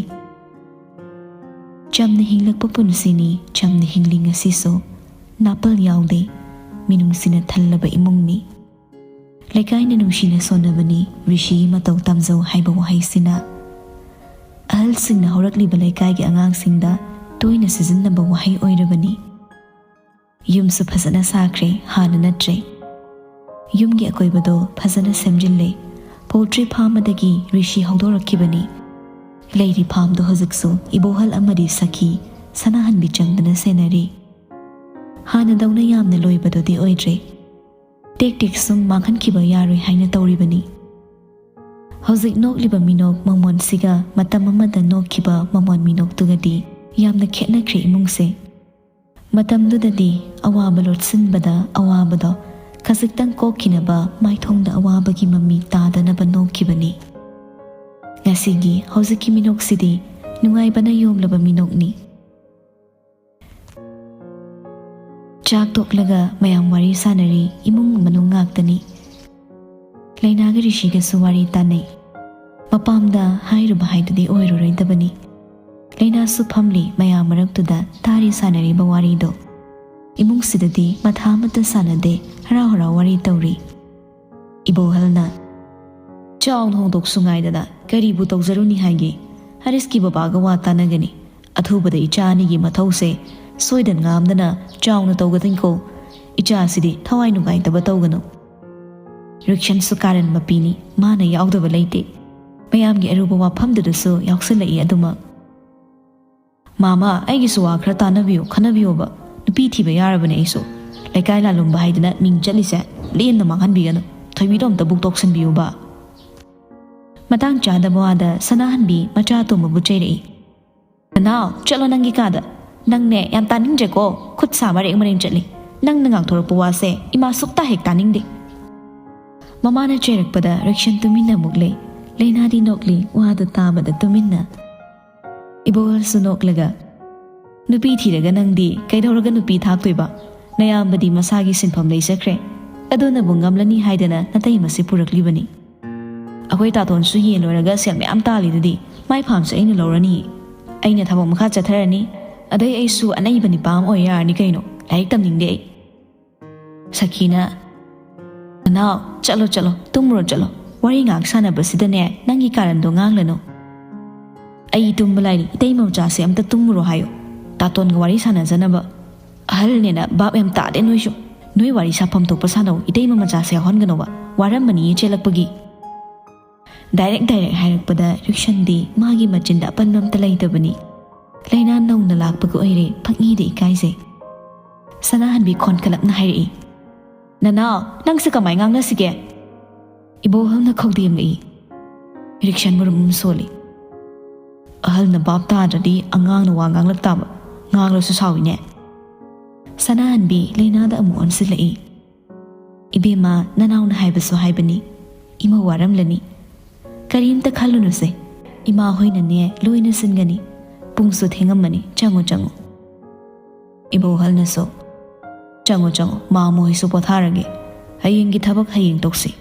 ꯆꯝꯅ ꯍꯤꯡꯂꯛꯄ ꯄꯨꯟꯁꯤꯅꯤ, ꯆꯝꯅ ꯍꯤꯡꯂꯤ ꯉꯁꯤꯁꯨ꯫ ꯅꯥꯄꯜ ꯌꯥꯎꯗꯦ, ꯃꯤꯅꯨꯡꯁꯤꯅ ꯊꯜꯂꯕ ꯏꯃꯨꯡꯅꯤ꯫ ꯂꯩꯀꯥꯏꯅ ꯅꯨꯡꯁꯤꯅ ꯁꯣꯟꯅꯕꯅꯤ, ꯔꯤꯁꯤꯒꯤ ꯃꯇꯧ ꯇꯝꯖꯧ ꯍꯥꯏꯕ ꯋꯥꯍꯩꯁꯤꯅ ꯑꯍꯜꯁꯤꯡꯅ ꯍꯧꯔꯛꯂꯤꯕ ꯂꯩꯀꯥꯏꯒꯤ ꯑꯉꯥꯡꯁꯤꯡꯗ ꯇꯣꯏꯅ ꯁꯤꯖꯤꯟꯅꯕ ꯋꯥꯍꯩ ꯑꯣꯏꯔꯕꯅꯤ꯫ ꯌꯨꯝꯁꯨ ꯐꯖꯅ ꯁꯥꯈ꯭ꯔꯦ, ꯍꯥꯟꯅ ꯅꯠꯇ꯭ꯔꯦ꯫ ꯌꯨꯝꯒꯤ ꯑꯀꯣꯏꯕꯗꯣ ꯐꯖꯅ ꯁꯦꯝꯖꯤꯜꯂꯦ꯫ ꯄꯣꯜꯇ꯭ꯔꯤ ꯐꯥꯔꯝ ꯑꯗꯒꯤ ꯔꯤꯁꯤ ꯍꯧꯗꯣꯔꯛꯈꯤꯕꯅꯤ꯫ ꯂꯩꯔꯤ ꯐꯥꯔꯝꯗꯣ ꯍꯧꯖꯤꯛꯁꯨ ꯏꯕꯣꯍꯜ ꯑꯃꯗꯤ ꯁꯈꯤ ꯁꯅꯥꯍꯟꯕꯤ ꯆꯪꯗꯅ ꯁꯦꯟꯅꯔꯤ꯫ ꯍꯥꯟꯅꯗꯧꯅ ꯌꯥꯝꯅ ꯂꯣꯏꯕꯗꯨꯗꯤ ꯑꯣꯏꯗ꯭ꯔꯦ꯫ ꯇꯦꯛ ꯇꯦꯛ ꯁꯨꯝ ꯃꯥꯡꯍꯟꯈꯤꯕ ꯌꯥꯔꯣꯏ ꯍꯥꯏꯅ ꯇꯧꯔꯤꯕꯅꯤ꯫ ꯍꯧꯖꯤꯛ ꯅꯣꯛꯂꯤꯕ ꯃꯤꯅꯣꯛ ꯃꯃꯣꯟꯁꯤꯒ ꯃꯇꯝ ꯑꯃꯗ ꯅꯣꯛꯈꯤꯕ ꯃꯃꯣꯟ ꯃꯤꯅꯣꯛꯇꯨꯒꯗꯤ ꯌꯥꯝꯅ ꯈꯦꯠꯅꯈ꯭ꯔꯦ ꯏꯃꯨꯡꯁꯦ꯫ ꯃꯇꯝꯗꯨꯗꯗꯤ ꯑꯋꯥꯕ ꯂꯣꯠꯁꯤꯟꯕꯗ ꯑꯋꯥꯕꯗꯣ ꯈꯖꯤꯛꯇꯪ ꯀꯣꯛꯈꯤꯅꯕ ꯃꯥꯏꯊꯣꯡꯗ ꯑꯋꯥꯕꯒꯤ ꯃꯃꯤ ꯇꯥꯗꯅꯕ ꯅꯣꯛꯈꯤꯕꯅꯤ꯫ ꯉꯁꯤꯒꯤ ꯍꯧꯖꯤꯛꯀꯤ ꯃꯤꯅꯣꯛꯁꯤꯗꯤ ꯅꯨꯡꯉꯥꯏꯕꯅ ꯌꯣꯝꯂꯕ ꯃꯤꯅꯣꯛꯅꯤ꯫ ꯆꯥꯛ ꯇꯣꯛꯂꯒ ꯃꯌꯥꯝ ꯋꯥꯔꯤ ꯁꯥꯟꯅꯔꯤ, ꯏꯃꯨꯡ ꯃꯅꯨꯡ ꯉꯥꯛꯇꯅꯤ꯫ ꯂꯩꯅꯥꯒ ꯔꯤꯁꯤꯒꯁꯨ ꯋꯥꯔꯤ ꯇꯥꯟꯅꯩ꯫ ꯃꯄꯥꯝꯗ ꯍꯥꯏꯔꯨꯕ ꯍꯥꯏꯗꯨꯗꯤ ꯑꯣꯏꯔꯔꯣꯏꯗꯕꯅꯤ꯫ ꯂꯩꯅꯥꯁꯨ ꯐꯝꯂꯤ ꯃꯌꯥꯝ ꯃꯔꯛꯇꯨꯗ, ꯇꯥꯔꯤ ꯁꯥꯟꯅꯔꯤꯕ ꯋꯥꯔꯤꯗꯣ꯫ ꯏꯃꯨꯡꯁꯤꯗꯗꯤ ꯃꯊꯥ ꯑꯃꯠꯇ ꯁꯥꯟꯅꯗꯦ, ꯍꯔꯥꯎ ꯍꯔꯥꯎ ꯋꯥꯔꯤ ꯇꯧꯔꯤ꯫ ꯏꯕꯣꯍꯜꯅ, "ꯆꯥꯎꯅ ꯍꯣꯡꯗꯣꯛꯁꯨ ꯉꯥꯏꯗꯅ ꯀꯔꯤꯕꯨ ꯇꯧꯖꯔꯨꯅꯤ ꯍꯥꯏꯒꯦ? ꯍꯔꯤꯁꯀꯤ ꯕꯕꯥꯒ ꯋꯥ ꯇꯥꯟꯅꯒꯅꯤ꯫ ꯑꯊꯨꯕꯗ ꯏꯆꯥ ꯑꯅꯤꯒꯤ ꯃꯊꯧꯁꯦ ꯁꯣꯏꯗꯅ ꯉꯥꯝꯗꯅ ꯆꯥꯎꯅ ꯇꯧꯒꯗꯣꯏꯅꯤꯀꯣ꯫ ꯏꯆꯥꯁꯤꯗꯤ ꯊꯋꯥꯏ ꯅꯨꯡꯉꯥꯏꯇꯕ ꯇꯧꯒꯅꯨ꯫" ꯔꯤꯛꯁꯟꯁꯨ ꯀꯥꯔꯟ ꯃꯄꯤꯅꯤ, ꯃꯥꯅ ꯌꯥꯎꯗꯕ ꯂꯩꯇꯦ꯫ ꯃꯌꯥꯝꯒꯤ ꯑꯔꯨꯕ ꯋꯥꯐꯝꯗꯨꯗꯁꯨ ꯌꯥꯎꯁꯜꯂꯛꯏ ꯑꯗꯨꯃꯛ꯫ "ꯃꯥꯃ, ꯑꯩꯒꯤꯁꯨ ꯋꯥ ꯈꯔ ꯇꯥꯟꯅꯕꯤꯌꯨ, ꯈꯟꯅꯕꯤꯌꯣꯕ꯫ ꯅꯨꯄꯤ ꯊꯤꯕ ꯌꯥꯔꯕꯅꯦ ꯑꯩꯁꯨ꯫ ꯂꯩꯀꯥꯏ ꯂꯥꯂꯨꯝꯕ ꯍꯥꯏꯗꯅ ꯃꯤꯡ ꯆꯠꯂꯤꯁꯦ ꯂꯦꯝꯅ ꯃꯥꯡꯍꯟꯕꯤꯒꯅꯨ꯫ ꯊꯣꯏꯕꯤꯗꯣ ꯑꯝꯇ ꯕꯨꯛ ꯇꯣꯛꯁꯟꯕꯤꯌꯨꯕ꯫" ꯃꯇꯥꯡ ꯆꯥꯗꯕ ꯋꯥꯗ ꯁꯅꯥꯍꯟꯕꯤ ꯃꯆꯥ ꯑꯇꯣꯝꯕꯕꯨ ꯆꯩꯔꯛꯏ꯫ "ꯅꯅꯥꯎ, ꯆꯠꯂꯣ ꯅꯪꯒꯤ ꯀꯥꯗ꯫ ꯅꯪꯅꯦ ꯌꯥꯝ ꯇꯥꯅꯤꯡꯗ꯭ꯔꯦꯀꯣ, ꯈꯨꯠ ꯁꯥ ꯃꯔꯦꯡ ꯃꯔꯦꯡ ꯆꯠꯂꯤ꯫ ꯅꯪꯅ ꯉꯥꯡꯊꯣꯔꯛꯄ ꯋꯥꯁꯦ ꯏꯃꯥ ꯁꯨꯛꯇ ꯍꯦꯛ ꯇꯥꯅꯤꯡꯗꯦ꯫" ꯃꯃꯥꯅ ꯆꯩꯔꯛꯄꯗ ꯔꯤꯛꯁꯟ ꯇꯨꯃꯤꯟꯅ ꯑꯃꯨꯛ ꯂꯩ꯫ ꯂꯩꯅꯥꯗꯤ ꯅꯣꯛꯂꯤ, ꯋꯥꯗꯨ ꯇꯥꯕꯗ ꯇꯨꯃꯤꯟꯅ꯫ ꯏꯕꯣꯍꯜꯁꯨ ꯅꯣꯛꯂꯒ, "ꯅꯨꯄꯤ ꯊꯤꯔꯒ ꯅꯪꯗꯤ ꯀꯩꯗꯧꯔꯒ ꯅꯨꯄꯤ ꯊꯥꯛꯇꯣꯏꯕ? ꯅꯌꯥꯝꯕꯗꯤ ꯃꯁꯥꯒꯤ ꯁꯤꯟꯐꯝ ꯂꯩꯖꯈ꯭ꯔꯦ꯫ ꯑꯗꯨꯅꯕꯨ ꯉꯝꯂꯅꯤ ꯍꯥꯏꯗꯅ ꯅꯇꯩꯃꯁꯦ ꯄꯨꯔꯛꯂꯤꯕꯅꯤ꯫ ꯑꯩꯈꯣꯏ ꯇꯥꯇꯣꯟꯁꯨ ꯌꯦꯟ ꯂꯣꯏꯔꯒ ꯁꯦꯜ ꯃꯌꯥꯝ ꯇꯥꯜꯂꯤꯗꯨꯗꯤ, ꯃꯥꯏ ꯐꯥꯝꯁꯨ ꯑꯩꯅ ꯂꯧꯔꯅꯤ꯫ ꯑꯩꯅ ꯊꯕꯛ ꯃꯈꯥ ꯆꯠꯊꯔꯅꯤ꯫ ꯑꯗꯩ ꯑꯩꯁꯨ ꯑꯅꯩꯕ ꯅꯤꯄꯥ ꯑꯃ ꯑꯣꯏ ꯌꯥꯔꯅꯤ ꯀꯩꯅꯣ꯫ ꯂꯥꯏꯔꯤꯛ ꯇꯝꯅꯤꯡꯗꯦ ꯑꯩ꯫" ꯁꯈꯤꯅ, "ꯅꯅꯥꯎ, ꯆꯠꯂꯣ, ꯆꯠꯂꯣ, ꯇꯨꯝꯃꯨꯔꯣ, ꯆꯠꯂꯣ꯫ ꯋꯥꯔꯤ ꯉꯥꯏꯍꯥꯛ ꯁꯥꯟꯅꯕꯁꯤꯗꯅꯦ ꯅꯪꯒꯤ ꯀꯥꯔꯟꯗꯣ ꯉꯥꯡꯂꯅꯨ꯫ ꯑꯩ ꯇꯨꯝꯕ ꯂꯥꯏꯔꯤ, ꯏꯇꯩꯃ ꯃꯆꯥꯁꯦ ꯑꯝꯇ ꯇꯨꯝꯃꯨꯔꯣ ꯍꯥꯏꯌꯣ꯫ ꯇꯥꯇꯣꯟꯒ ꯋꯥꯔꯤ ꯁꯥꯟꯅꯖꯅꯕ꯫ ꯑꯍꯜꯅꯦꯅ ꯚꯥꯞ ꯌꯥꯝ ꯇꯥꯗꯦ ꯅꯣꯏꯁꯨ꯫ ꯅꯣꯏ ꯋꯥꯔꯤ ꯁꯥꯐꯝ ꯊꯣꯛꯄ ꯁꯥꯟꯅꯧ, ꯏꯇꯩꯃ ꯃꯆꯥꯁꯦ ꯌꯥꯎꯍꯟꯒꯅꯣꯕ꯫ ꯋꯥꯔꯝꯃꯅꯤꯌꯦ ꯆꯦꯜꯂꯛꯄꯒꯤ꯫" ꯗꯥꯏꯔꯦꯛ ꯗꯥꯏꯔꯦꯛ ꯍꯥꯏꯔꯛꯄꯗ ꯔꯤꯛꯁꯟꯗꯤ ꯃꯥꯒꯤ ꯃꯆꯤꯟꯗ ꯑꯄꯟꯕ ꯑꯝꯇ ꯂꯩꯇꯕꯅꯤ꯫ ꯂꯩꯅꯥ ꯅꯧꯅ ꯂꯥꯛꯄꯒ ꯑꯣꯏꯔꯦ, ꯄꯪꯏꯗ ꯏꯀꯥꯏꯖꯩ꯫ ꯁꯅꯥꯍꯟꯕꯤ ꯈꯣꯟꯈꯠꯂꯛꯅ ꯍꯥꯏꯔꯛꯏ, "ꯅꯅꯥꯎ, ꯅꯪꯁꯦ ꯀꯃꯥꯏ ꯉꯥꯡꯅꯁꯤꯒꯦ?" ꯏꯕꯣꯍꯜꯅ ꯈꯧꯗꯦꯝꯂꯛꯏ꯫ ꯔꯤꯛꯁꯟ ꯃꯔꯨꯝ ꯑꯃ ꯁꯣꯜꯂꯤ꯫ "ꯑꯍꯜꯅ ꯚꯥꯞ ꯇꯥꯗ꯭ꯔꯗꯤ ꯑꯉꯥꯡꯅ ꯋꯥ ꯉꯥꯡꯂꯛ ꯇꯥꯕ, ꯉꯥꯡꯂꯁꯨ ꯁꯥꯎꯏꯅꯦ꯫" ꯁꯅꯥꯍꯟꯕꯤ ꯂꯩꯅꯥꯗ ꯑꯃꯨꯛ ꯑꯣꯟꯁꯤꯜꯂꯛꯏ꯫ "ꯏꯕꯦꯝꯃ, ꯅꯅꯥꯎꯅ ꯍꯥꯏꯕꯁꯨ ꯍꯥꯏꯕꯅꯤ, ꯏꯃꯧ ꯋꯥꯔꯝꯂꯅꯤ꯫ ꯀꯔꯤꯝꯇ ꯈꯜꯂꯨꯅꯨꯁꯦ, "ꯏꯃꯥ ꯍꯣꯏꯅꯅꯦ ꯂꯣꯏꯅ ꯁꯤꯟꯒꯅꯤ꯫ ꯄꯨꯡꯁꯨ ꯊꯦꯡꯉꯝꯃꯅꯤ, ꯆꯪꯉꯣ, ꯆꯪꯉꯣ꯫" ꯏꯕꯣꯍꯜꯅꯁꯨ, "ꯆꯪꯉꯣ, ꯆꯪꯉꯣ, ꯃꯥꯝꯃ ꯍꯣꯏꯁꯨ ꯄꯣꯊꯥꯔꯒꯦ꯫ ꯍꯌꯦꯡꯒꯤ ꯊꯕꯛ ꯍꯌꯦꯡ ꯇꯧꯁꯤ꯫"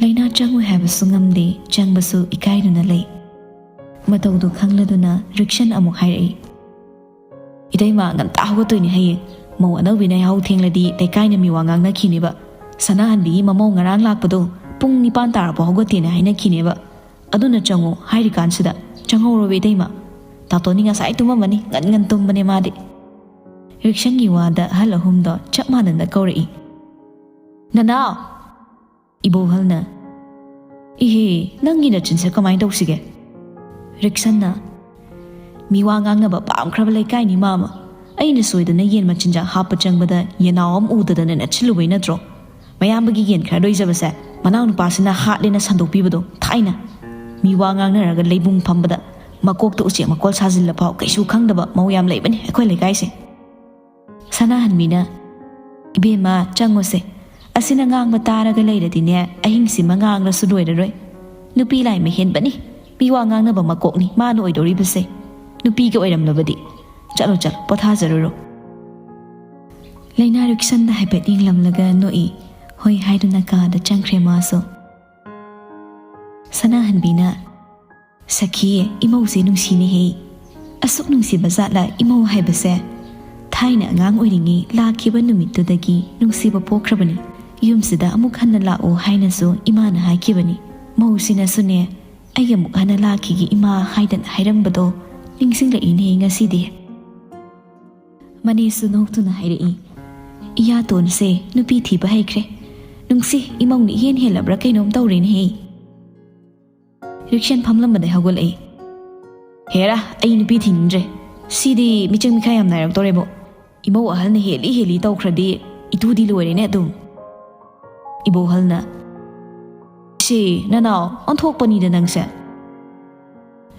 ꯂꯩꯅꯥ ꯆꯪꯉꯣꯏ ꯍꯥꯏꯕꯁꯨ ꯉꯝꯗꯦ, ꯆꯪꯕꯁꯨ ꯏꯀꯥꯏꯗꯨꯅ ꯂꯩ꯫ ꯃꯇꯧꯗꯨ ꯈꯪꯂꯗꯨꯅ ꯔꯤꯛꯁꯟ ꯑꯃꯨꯛ ꯍꯥꯏꯔꯛꯏ, "ꯏꯇꯩꯃ, ꯉꯟꯇꯥ ꯍꯧꯒꯠꯇꯣꯏꯅꯦ ꯍꯌꯦꯡ꯫ ꯃꯧ ꯑꯅꯧꯕꯤꯅ ꯌꯥꯍꯧ ꯊꯦꯡꯂꯗꯤ ꯂꯩꯀꯥꯏꯅ ꯃꯤꯋꯥ ꯉꯥꯡꯅꯈꯤꯅꯦꯕ꯫ ꯁꯅꯥꯍꯟꯕꯤꯒꯤ ꯃꯃꯧ ꯉꯔꯥꯡ ꯂꯥꯛꯄꯗꯣ ꯄꯨꯡ ꯅꯤꯄꯥꯟ ꯇꯥꯔꯛꯄ ꯍꯧꯒꯠꯇꯦꯅ ꯍꯥꯏꯅꯈꯤꯅꯦꯕ꯫ ꯑꯗꯨꯅ ꯆꯪꯉꯣ ꯍꯥꯏꯔꯤꯀꯥꯟꯁꯤꯗ ꯆꯪꯍꯧꯔꯣꯕ ꯏꯇꯩꯃ꯫ ꯇꯥꯇꯣꯟꯅꯤ ꯉꯁꯥꯏ ꯇꯨꯝꯃꯝꯃꯅꯤ, ꯉꯟ ꯉꯟ ꯇꯨꯝꯕꯅꯦ ꯃꯥꯗꯤ꯫" ꯔꯤꯛꯁꯟꯒꯤ ꯋꯥꯗ ꯑꯍꯜ ꯑꯍꯨꯝꯗꯣ ꯆꯞ ꯃꯥꯟꯅꯅ ꯀꯧꯔꯛꯏ, "ꯅꯅꯥꯎ!" ꯏꯕꯣꯍꯜꯅ, "ꯏꯍꯦ, ꯅꯪꯒꯤ ꯅꯆꯤꯟꯁꯦ ꯀꯃꯥꯏꯅ ꯇꯧꯁꯤꯒꯦ?" ꯔꯤꯛꯁꯟꯅ, "ꯃꯤ ꯋꯥ ꯉꯥꯡꯅꯕ ꯄꯥꯝꯈ꯭ꯔꯕ ꯂꯩꯀꯥꯏꯅꯤ ꯃꯥꯃ꯫ ꯑꯩꯅ ꯁꯣꯏꯗꯅ ꯌꯦꯟ ꯃꯆꯤꯟꯖꯥꯛ ꯍꯥꯞꯄ ꯆꯪꯕꯗ ꯌꯦꯅꯥꯎ ꯑꯃ ꯎꯗꯗꯅ ꯅꯠꯁꯤꯜꯂꯨꯕꯩ ꯅꯠꯇ꯭ꯔꯣ? ꯃꯌꯥꯝꯕꯒꯤ ꯌꯦꯟ ꯈꯔ ꯂꯣꯏꯖꯕꯁꯦ ꯃꯅꯥꯎꯅꯨꯄꯥꯁꯤꯅ ꯍꯥꯠꯂꯦꯅ ꯁꯟꯗꯣꯛꯄꯤꯕꯗꯣ ꯊꯥꯏꯅ꯫ ꯃꯤ ꯋꯥ ꯉꯥꯡꯅꯔꯒ ꯂꯩꯕꯨꯡ ꯐꯝꯕꯗ ꯃꯀꯣꯛꯇ ꯎꯆꯦꯛ ꯃꯀꯣꯜ ꯁꯥꯖꯤꯜꯂ ꯐꯥꯎ ꯀꯩꯁꯨ ꯈꯪꯗꯕ ꯃꯧ ꯌꯥꯝ ꯂꯩꯕꯅꯤ ꯑꯩꯈꯣꯏ ꯂꯩꯀꯥꯏꯁꯦ꯫" ꯁꯅꯥꯍꯟꯕꯤꯅ, "ꯏꯕꯦꯝꯃ, ꯆꯪꯉꯨꯁꯦ꯫ ꯑꯁꯤꯅ ꯉꯥꯡꯕ ꯇꯥꯔꯒ ꯂꯩꯔꯗꯤꯅꯦ, ꯑꯍꯤꯡꯁꯤꯃ ꯉꯥꯡꯂꯁꯨ ꯂꯣꯏꯔꯔꯣꯏ꯫ ꯅꯨꯄꯤ ꯂꯥꯏ ꯃꯍꯦꯟꯕꯅꯤ꯫ ꯃꯤ ꯋꯥ ꯉꯥꯡꯅꯕ ꯃꯀꯣꯛꯅꯤ ꯃꯥꯅ ꯑꯣꯏꯗꯧꯔꯤꯕꯁꯦ꯫ ꯅꯨꯄꯤꯒ ꯑꯣꯏꯔꯝꯂꯕꯗꯤ꯫ ꯆꯠꯂꯣ, ꯆꯠꯂꯣ, ꯄꯣꯊꯥꯖꯔꯨꯔꯣ꯫" ꯂꯩꯅꯥ ꯔꯤꯛꯁꯟꯗ ꯍꯥꯏꯐꯦꯠ ꯌꯦꯡꯂꯝꯂꯒ ꯅꯣꯛꯏ꯫ ꯍꯣꯏ ꯍꯥꯏꯗꯨꯅ ꯀꯥꯗ ꯆꯪꯈ꯭ꯔꯦ ꯃꯥꯁꯨ꯫ ꯁꯅꯥꯍꯟꯕꯤꯅ, "ꯁꯈꯤ, ꯏꯃꯧꯁꯦ ꯅꯨꯡꯁꯤꯅꯦꯍꯦ꯫ ꯑꯁꯨꯛ ꯅꯨꯡꯁꯤꯕ ꯖꯥꯠꯂ ꯏꯃꯧ ꯍꯥꯏꯕꯁꯦ? ꯊꯥꯏꯅ ꯑꯉꯥꯡ ꯑꯣꯏꯔꯤꯉꯩ ꯂꯥꯛꯈꯤꯕ ꯅꯨꯃꯤꯠꯇꯨꯗꯒꯤ ꯅꯨꯡꯁꯤꯕ ꯄꯣꯛꯈ꯭ꯔꯕꯅꯤ꯫ ꯌꯨꯝꯁꯤꯗ ꯑꯃꯨꯛ ꯍꯟꯅ ꯂꯥꯛꯑꯣ ꯍꯥꯏꯅꯁꯨ ꯏꯃꯥꯅ ꯍꯥꯏꯈꯤꯕꯅꯤ꯫ ꯃꯧꯁꯤꯅꯁꯨꯅꯦ, 'ꯑꯩ ꯑꯃꯨꯛ ꯍꯟꯅ ꯂꯥꯛꯈꯤꯒꯦ ꯏꯃꯥ' ꯍꯥꯏꯗꯅ ꯍꯥꯏꯔꯝꯕꯗꯣ ꯅꯤꯡꯁꯤꯡꯂꯛꯏꯅꯦ ꯉꯁꯤꯗꯤ꯫" ꯃꯅꯦꯁꯨ ꯅꯣꯛꯇꯨꯅ ꯍꯥꯏꯔꯛꯏ, "ꯏꯌꯥꯇꯣꯟꯁꯦ ꯅꯨꯄꯤ ꯊꯤꯕ ꯍꯩꯈ꯭ꯔꯦ꯫ ꯅꯨꯡꯁꯤ, ꯏꯃꯧꯅ ꯏꯍꯦꯟ ꯍꯦꯜꯂꯕ꯭ꯔꯥ ꯀꯩꯅꯣꯝ ꯇꯧꯔꯦꯅꯦꯍꯦ꯫" ꯔꯤꯛꯁꯟ ꯐꯝꯂꯝꯕꯗꯩ ꯍꯧꯒꯠꯂꯛꯏ꯫ "ꯍꯦꯔꯥ, ꯑꯩ ꯅꯨꯄꯤ ꯊꯤꯅꯤꯡꯗ꯭ꯔꯦ꯫ ꯁꯤꯗꯤ ꯃꯤꯆꯪ ꯃꯤꯈꯥꯏ ꯌꯥꯝ ꯅꯥꯏꯔꯛꯇꯣꯔꯦꯕꯣ꯫ ꯏꯃꯧ ꯑꯍꯜꯅ ꯍꯦꯜꯂꯤ ꯍꯦꯜꯂꯤ ꯇꯧꯈ꯭ꯔꯗꯤ ꯏꯇꯨꯗꯤ ꯂꯣꯏꯔꯦꯅꯦ ꯑꯗꯨꯝ꯫" ꯏꯕꯣꯍꯜꯅ, "ꯁꯤ ꯅꯅꯥꯎ ꯑꯣꯟꯊꯣꯛꯄꯅꯤꯗ ꯅꯪꯁꯦ꯫"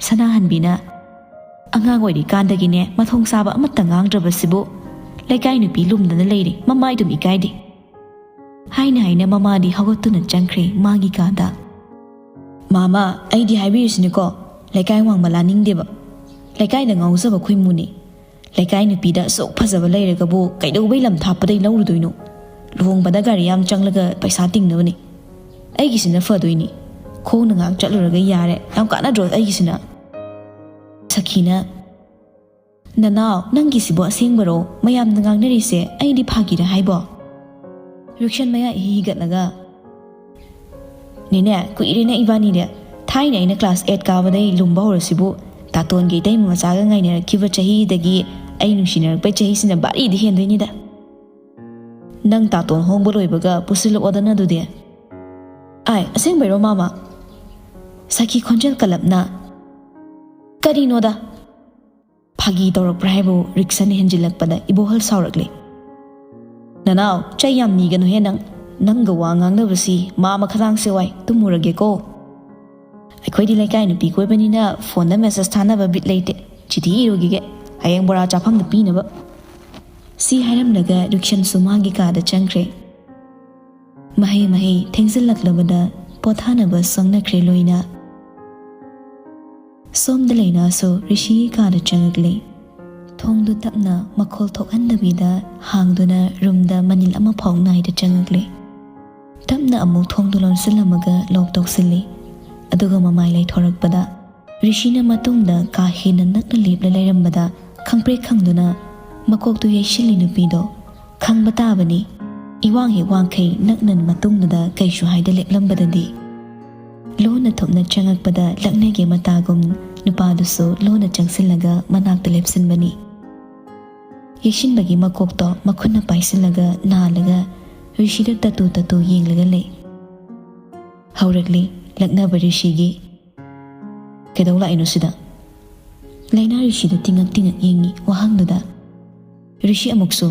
ꯁꯅꯥꯍꯟꯕꯤꯅ, "ꯑꯉꯥꯡ ꯑꯣꯏꯔꯤꯀꯥꯟꯗꯒꯤꯅꯦ ꯃꯊꯣꯡ ꯆꯥꯕ ꯑꯃꯠꯇ ꯉꯥꯡꯗ꯭ꯔꯕꯁꯤꯕꯨ ꯂꯩꯀꯥꯏ ꯅꯨꯄꯤ ꯂꯨꯝꯗꯅ ꯂꯩꯔꯦ, ꯃꯃꯥꯏꯗꯨꯝ ꯏꯀꯥꯏꯗꯦ꯫" ꯍꯥꯏꯅ ꯍꯥꯏꯅ ꯃꯃꯥꯗꯤ ꯍꯧꯒꯠꯇꯨꯅ ꯆꯪꯈ꯭ꯔꯦ ꯃꯥꯒꯤ ꯀꯥꯗ꯫ ꯃꯥꯃ, ꯑꯩꯗꯤ ꯍꯥꯏꯕꯤꯔꯤꯁꯤꯅꯤꯀꯣ, ꯂꯩꯀꯥꯏ ꯋꯥꯡꯃ ꯂꯥꯅꯤꯡꯗꯦꯕ꯫ ꯂꯩꯀꯥꯏꯗ ꯉꯥꯎꯖꯕ ꯈꯨꯏꯃꯨꯅꯤ꯫ ꯂꯩꯀꯥꯏ ꯅꯨꯄꯤꯗ ꯑꯁꯨꯛ ꯐꯖꯕ ꯂꯩꯔꯒꯕꯨ ꯀꯩꯗꯧꯕꯩ ꯂꯝ ꯊꯥꯞꯄꯗꯩ ꯂꯧꯔꯨꯗꯣꯏꯅꯣ? ꯂꯨꯍꯣꯡꯕꯗ ꯒꯥꯔꯤ ꯌꯥꯝ ꯆꯪꯂꯒ ꯄꯩꯁꯥ ꯇꯤꯡꯅꯕꯅꯤ꯫ ꯑꯩꯒꯤꯁꯤꯅ ꯐꯗꯣꯏꯅꯤ꯫ ꯈꯣꯡꯅ ꯉꯥꯏꯍꯥꯛ ꯆꯠꯂꯨꯔꯒ ꯌꯥꯔꯦ꯫ ꯌꯥꯝ ꯀꯥꯟꯅꯗ꯭ꯔꯣ ꯑꯩꯒꯤꯁꯤꯅ? ꯁꯈꯤꯅ, "ꯅꯅꯥꯎ, ꯅꯪꯒꯤꯁꯤꯕꯨ ꯑꯁꯦꯡꯕꯔꯣ? ꯃꯌꯥꯝꯅ ꯉꯥꯡꯅꯔꯤꯁꯦ ꯑꯩꯗꯤ ꯐꯥꯒꯤꯔ ꯍꯥꯏꯕꯣ?" ꯔꯨꯛꯁꯟ ꯃꯌꯥ ꯏꯍꯤ ꯍꯤꯒꯠꯂꯒ, "ꯅꯦꯅꯦ, ꯀꯨꯏꯔꯦꯅꯦ ꯏꯕꯥꯅꯤꯗꯤ꯫ ꯊꯥꯏꯅ ꯑꯩꯅ ꯀ꯭ꯂꯥꯁ ꯑꯩꯠ ꯀꯥꯕꯗꯩ ꯂꯨꯝꯕ ꯍꯧꯔꯁꯤꯕꯨ, ꯇꯥꯇꯣꯟꯒꯤ ꯏꯇꯩꯃ ꯃꯆꯥꯒ ꯉꯥꯏꯅꯔꯛꯈꯤꯕ ꯆꯍꯤꯗꯒꯤ ꯑꯩ ꯅꯨꯡꯁꯤꯅꯔꯛꯄꯩ ꯆꯍꯤꯁꯤꯅ ꯚꯥꯔꯤꯗꯤ ꯍꯦꯟꯗꯣꯏꯅꯤꯗ꯫ ꯅꯪ ꯇꯥꯇꯣꯟ ꯍꯣꯡꯕ ꯂꯣꯏꯕꯒ ꯄꯨꯁꯤꯜꯂꯛꯑꯣꯗꯅ ꯑꯗꯨꯗꯤ꯫" "ꯑꯥꯏ, ꯑꯁꯦꯡꯕꯩꯔꯣ ꯃꯥꯃ?" ꯁꯈꯤ ꯈꯣꯟꯖꯦꯜ ꯀꯜꯂꯞꯅ, "ꯀꯔꯤꯅꯣꯗ?" ꯐꯥꯒꯤ ꯇꯧꯔꯛꯄ꯭ꯔꯥ ꯍꯥꯏꯕꯨ ꯔꯤꯛꯁꯟ ꯍꯦꯟꯖꯤꯜꯂꯛꯄꯗ ꯏꯕꯣꯍꯜ ꯁꯥꯎꯔꯛꯂꯦ꯫ "ꯅꯅꯥꯎ, ꯆꯩ ꯌꯥꯝ ꯅꯤꯒꯅꯨꯍꯦ ꯅꯪ꯫ ꯅꯪꯒ ꯋꯥ ꯉꯥꯡꯅꯕꯁꯤ ꯃꯥ ꯃꯈꯗꯥꯡꯁꯦ ꯋꯥꯏ꯫ ꯇꯨꯝꯃꯨꯔꯒꯦꯀꯣ꯫ ꯑꯩꯈꯣꯏꯗꯤ ꯂꯩꯀꯥꯏ ꯅꯨꯄꯤ ꯀꯣꯏꯕꯅꯤꯅ ꯐꯣꯟꯗ ꯃꯦꯁꯦꯖ ꯊꯥꯅꯕ ꯕꯤꯠ ꯂꯩꯇꯦ꯫ ꯆꯤꯊꯤ ꯏꯔꯨꯈꯤꯒꯦ, ꯍꯌꯦꯡ ꯕꯣꯔꯥ ꯆꯥꯐꯝꯗ ꯄꯤꯅꯕ꯫" ꯁꯤ ꯍꯥꯏꯔꯝꯂꯒ ꯔꯤꯛꯁꯟꯁꯨ ꯃꯥꯒꯤ ꯀꯥꯗ ꯆꯪꯈ꯭ꯔꯦ꯫ ꯃꯍꯩ ꯃꯍꯩ ꯊꯦꯡꯖꯤꯜꯂꯛꯂꯕꯗ ꯄꯣꯊꯥꯅꯕ ꯆꯪꯅꯈ꯭ꯔꯦ ꯂꯣꯏꯅ꯫ ꯁꯣꯝꯗ ꯂꯩꯅꯥꯁꯨ ꯔꯤꯁꯤꯒꯤ ꯀꯥꯗ ꯆꯪꯉꯛꯂꯦ꯫ ꯊꯣꯡꯗꯨ ꯇꯞꯅ ꯃꯈꯣꯜ ꯊꯣꯛꯍꯟꯗꯕꯤꯗ ꯍꯥꯡꯗꯨꯅ ꯔꯨꯝꯗ ꯃꯅꯤꯜ ꯑꯃ ꯐꯥꯎ ꯅꯥꯏꯗ ꯆꯪꯉꯛꯂꯦ꯫ ꯇꯞꯅ ꯑꯃꯨꯛ ꯊꯣꯡꯗꯨ ꯂꯣꯟꯁꯤꯜꯂꯝꯃꯒ ꯂꯣꯛ ꯇꯧꯁꯤꯜꯂꯤ꯫ ꯑꯗꯨꯒ ꯃꯃꯥꯏ ꯂꯩꯊꯣꯔꯛꯄꯗ ꯔꯤꯁꯤꯅ ꯃꯇꯨꯡꯗ ꯀꯥ ꯍꯦꯟꯅ ꯅꯛꯅ ꯂꯦꯞꯂ ꯂꯩꯔꯝꯕꯗ ꯈꯪꯄ꯭ꯔꯦꯛ ꯈꯪꯗꯨꯅ ꯃꯀꯣꯛꯇꯨ ꯌꯩꯁꯤꯜꯂꯤ ꯅꯨꯄꯤꯗꯣ꯫ ꯈꯪꯕ ꯇꯥꯕꯅꯤ, ꯏꯋꯥꯡ ꯍꯦꯛ ꯋꯥꯡꯈꯩ ꯅꯛꯅ ꯃꯇꯨꯡꯗꯨꯗ ꯀꯩꯁꯨ ꯍꯥꯏꯗ ꯂꯦꯞꯂꯝꯕꯗꯗꯤ꯫ ꯂꯣꯟꯅ ꯊꯨꯞꯅ ꯆꯪꯉꯛꯄꯗ ꯂꯛꯅꯒꯦ ꯃꯇꯥꯒꯨꯝ ꯅꯨꯄꯥꯗꯨꯁꯨ ꯂꯣꯟꯅ ꯆꯪꯁꯤꯜꯂꯒ ꯃꯅꯥꯛꯇ ꯂꯦꯞꯁꯤꯟꯕꯅꯤ꯫ ꯌꯩꯁꯤꯟꯕꯒꯤ ꯃꯀꯣꯛꯇꯣ ꯃꯈꯨꯠꯅ ꯄꯥꯏꯁꯤꯜꯂꯒ ꯅꯥꯜꯂꯒ ꯔꯤꯁꯤꯗ ꯇꯠꯇꯨ ꯇꯠꯇꯨ ꯌꯦꯡꯂꯒ ꯂꯩ꯫ ꯍꯧꯔꯛꯂꯤ ꯂꯛꯅꯕ ꯔꯤꯁꯤꯒꯤ꯫ "ꯀꯩꯗꯧ ꯂꯥꯛꯏꯅꯣ ꯁꯤꯗ?" ꯂꯩꯅꯥ ꯔꯤꯁꯤꯗ ꯇꯤꯡꯉꯛ ꯇꯤꯡꯉꯛ ꯌꯦꯡꯉꯤ ꯋꯥꯍꯪꯗꯨꯗ꯫ ꯔꯤꯁꯤ ꯑꯃꯨꯛꯁꯨ,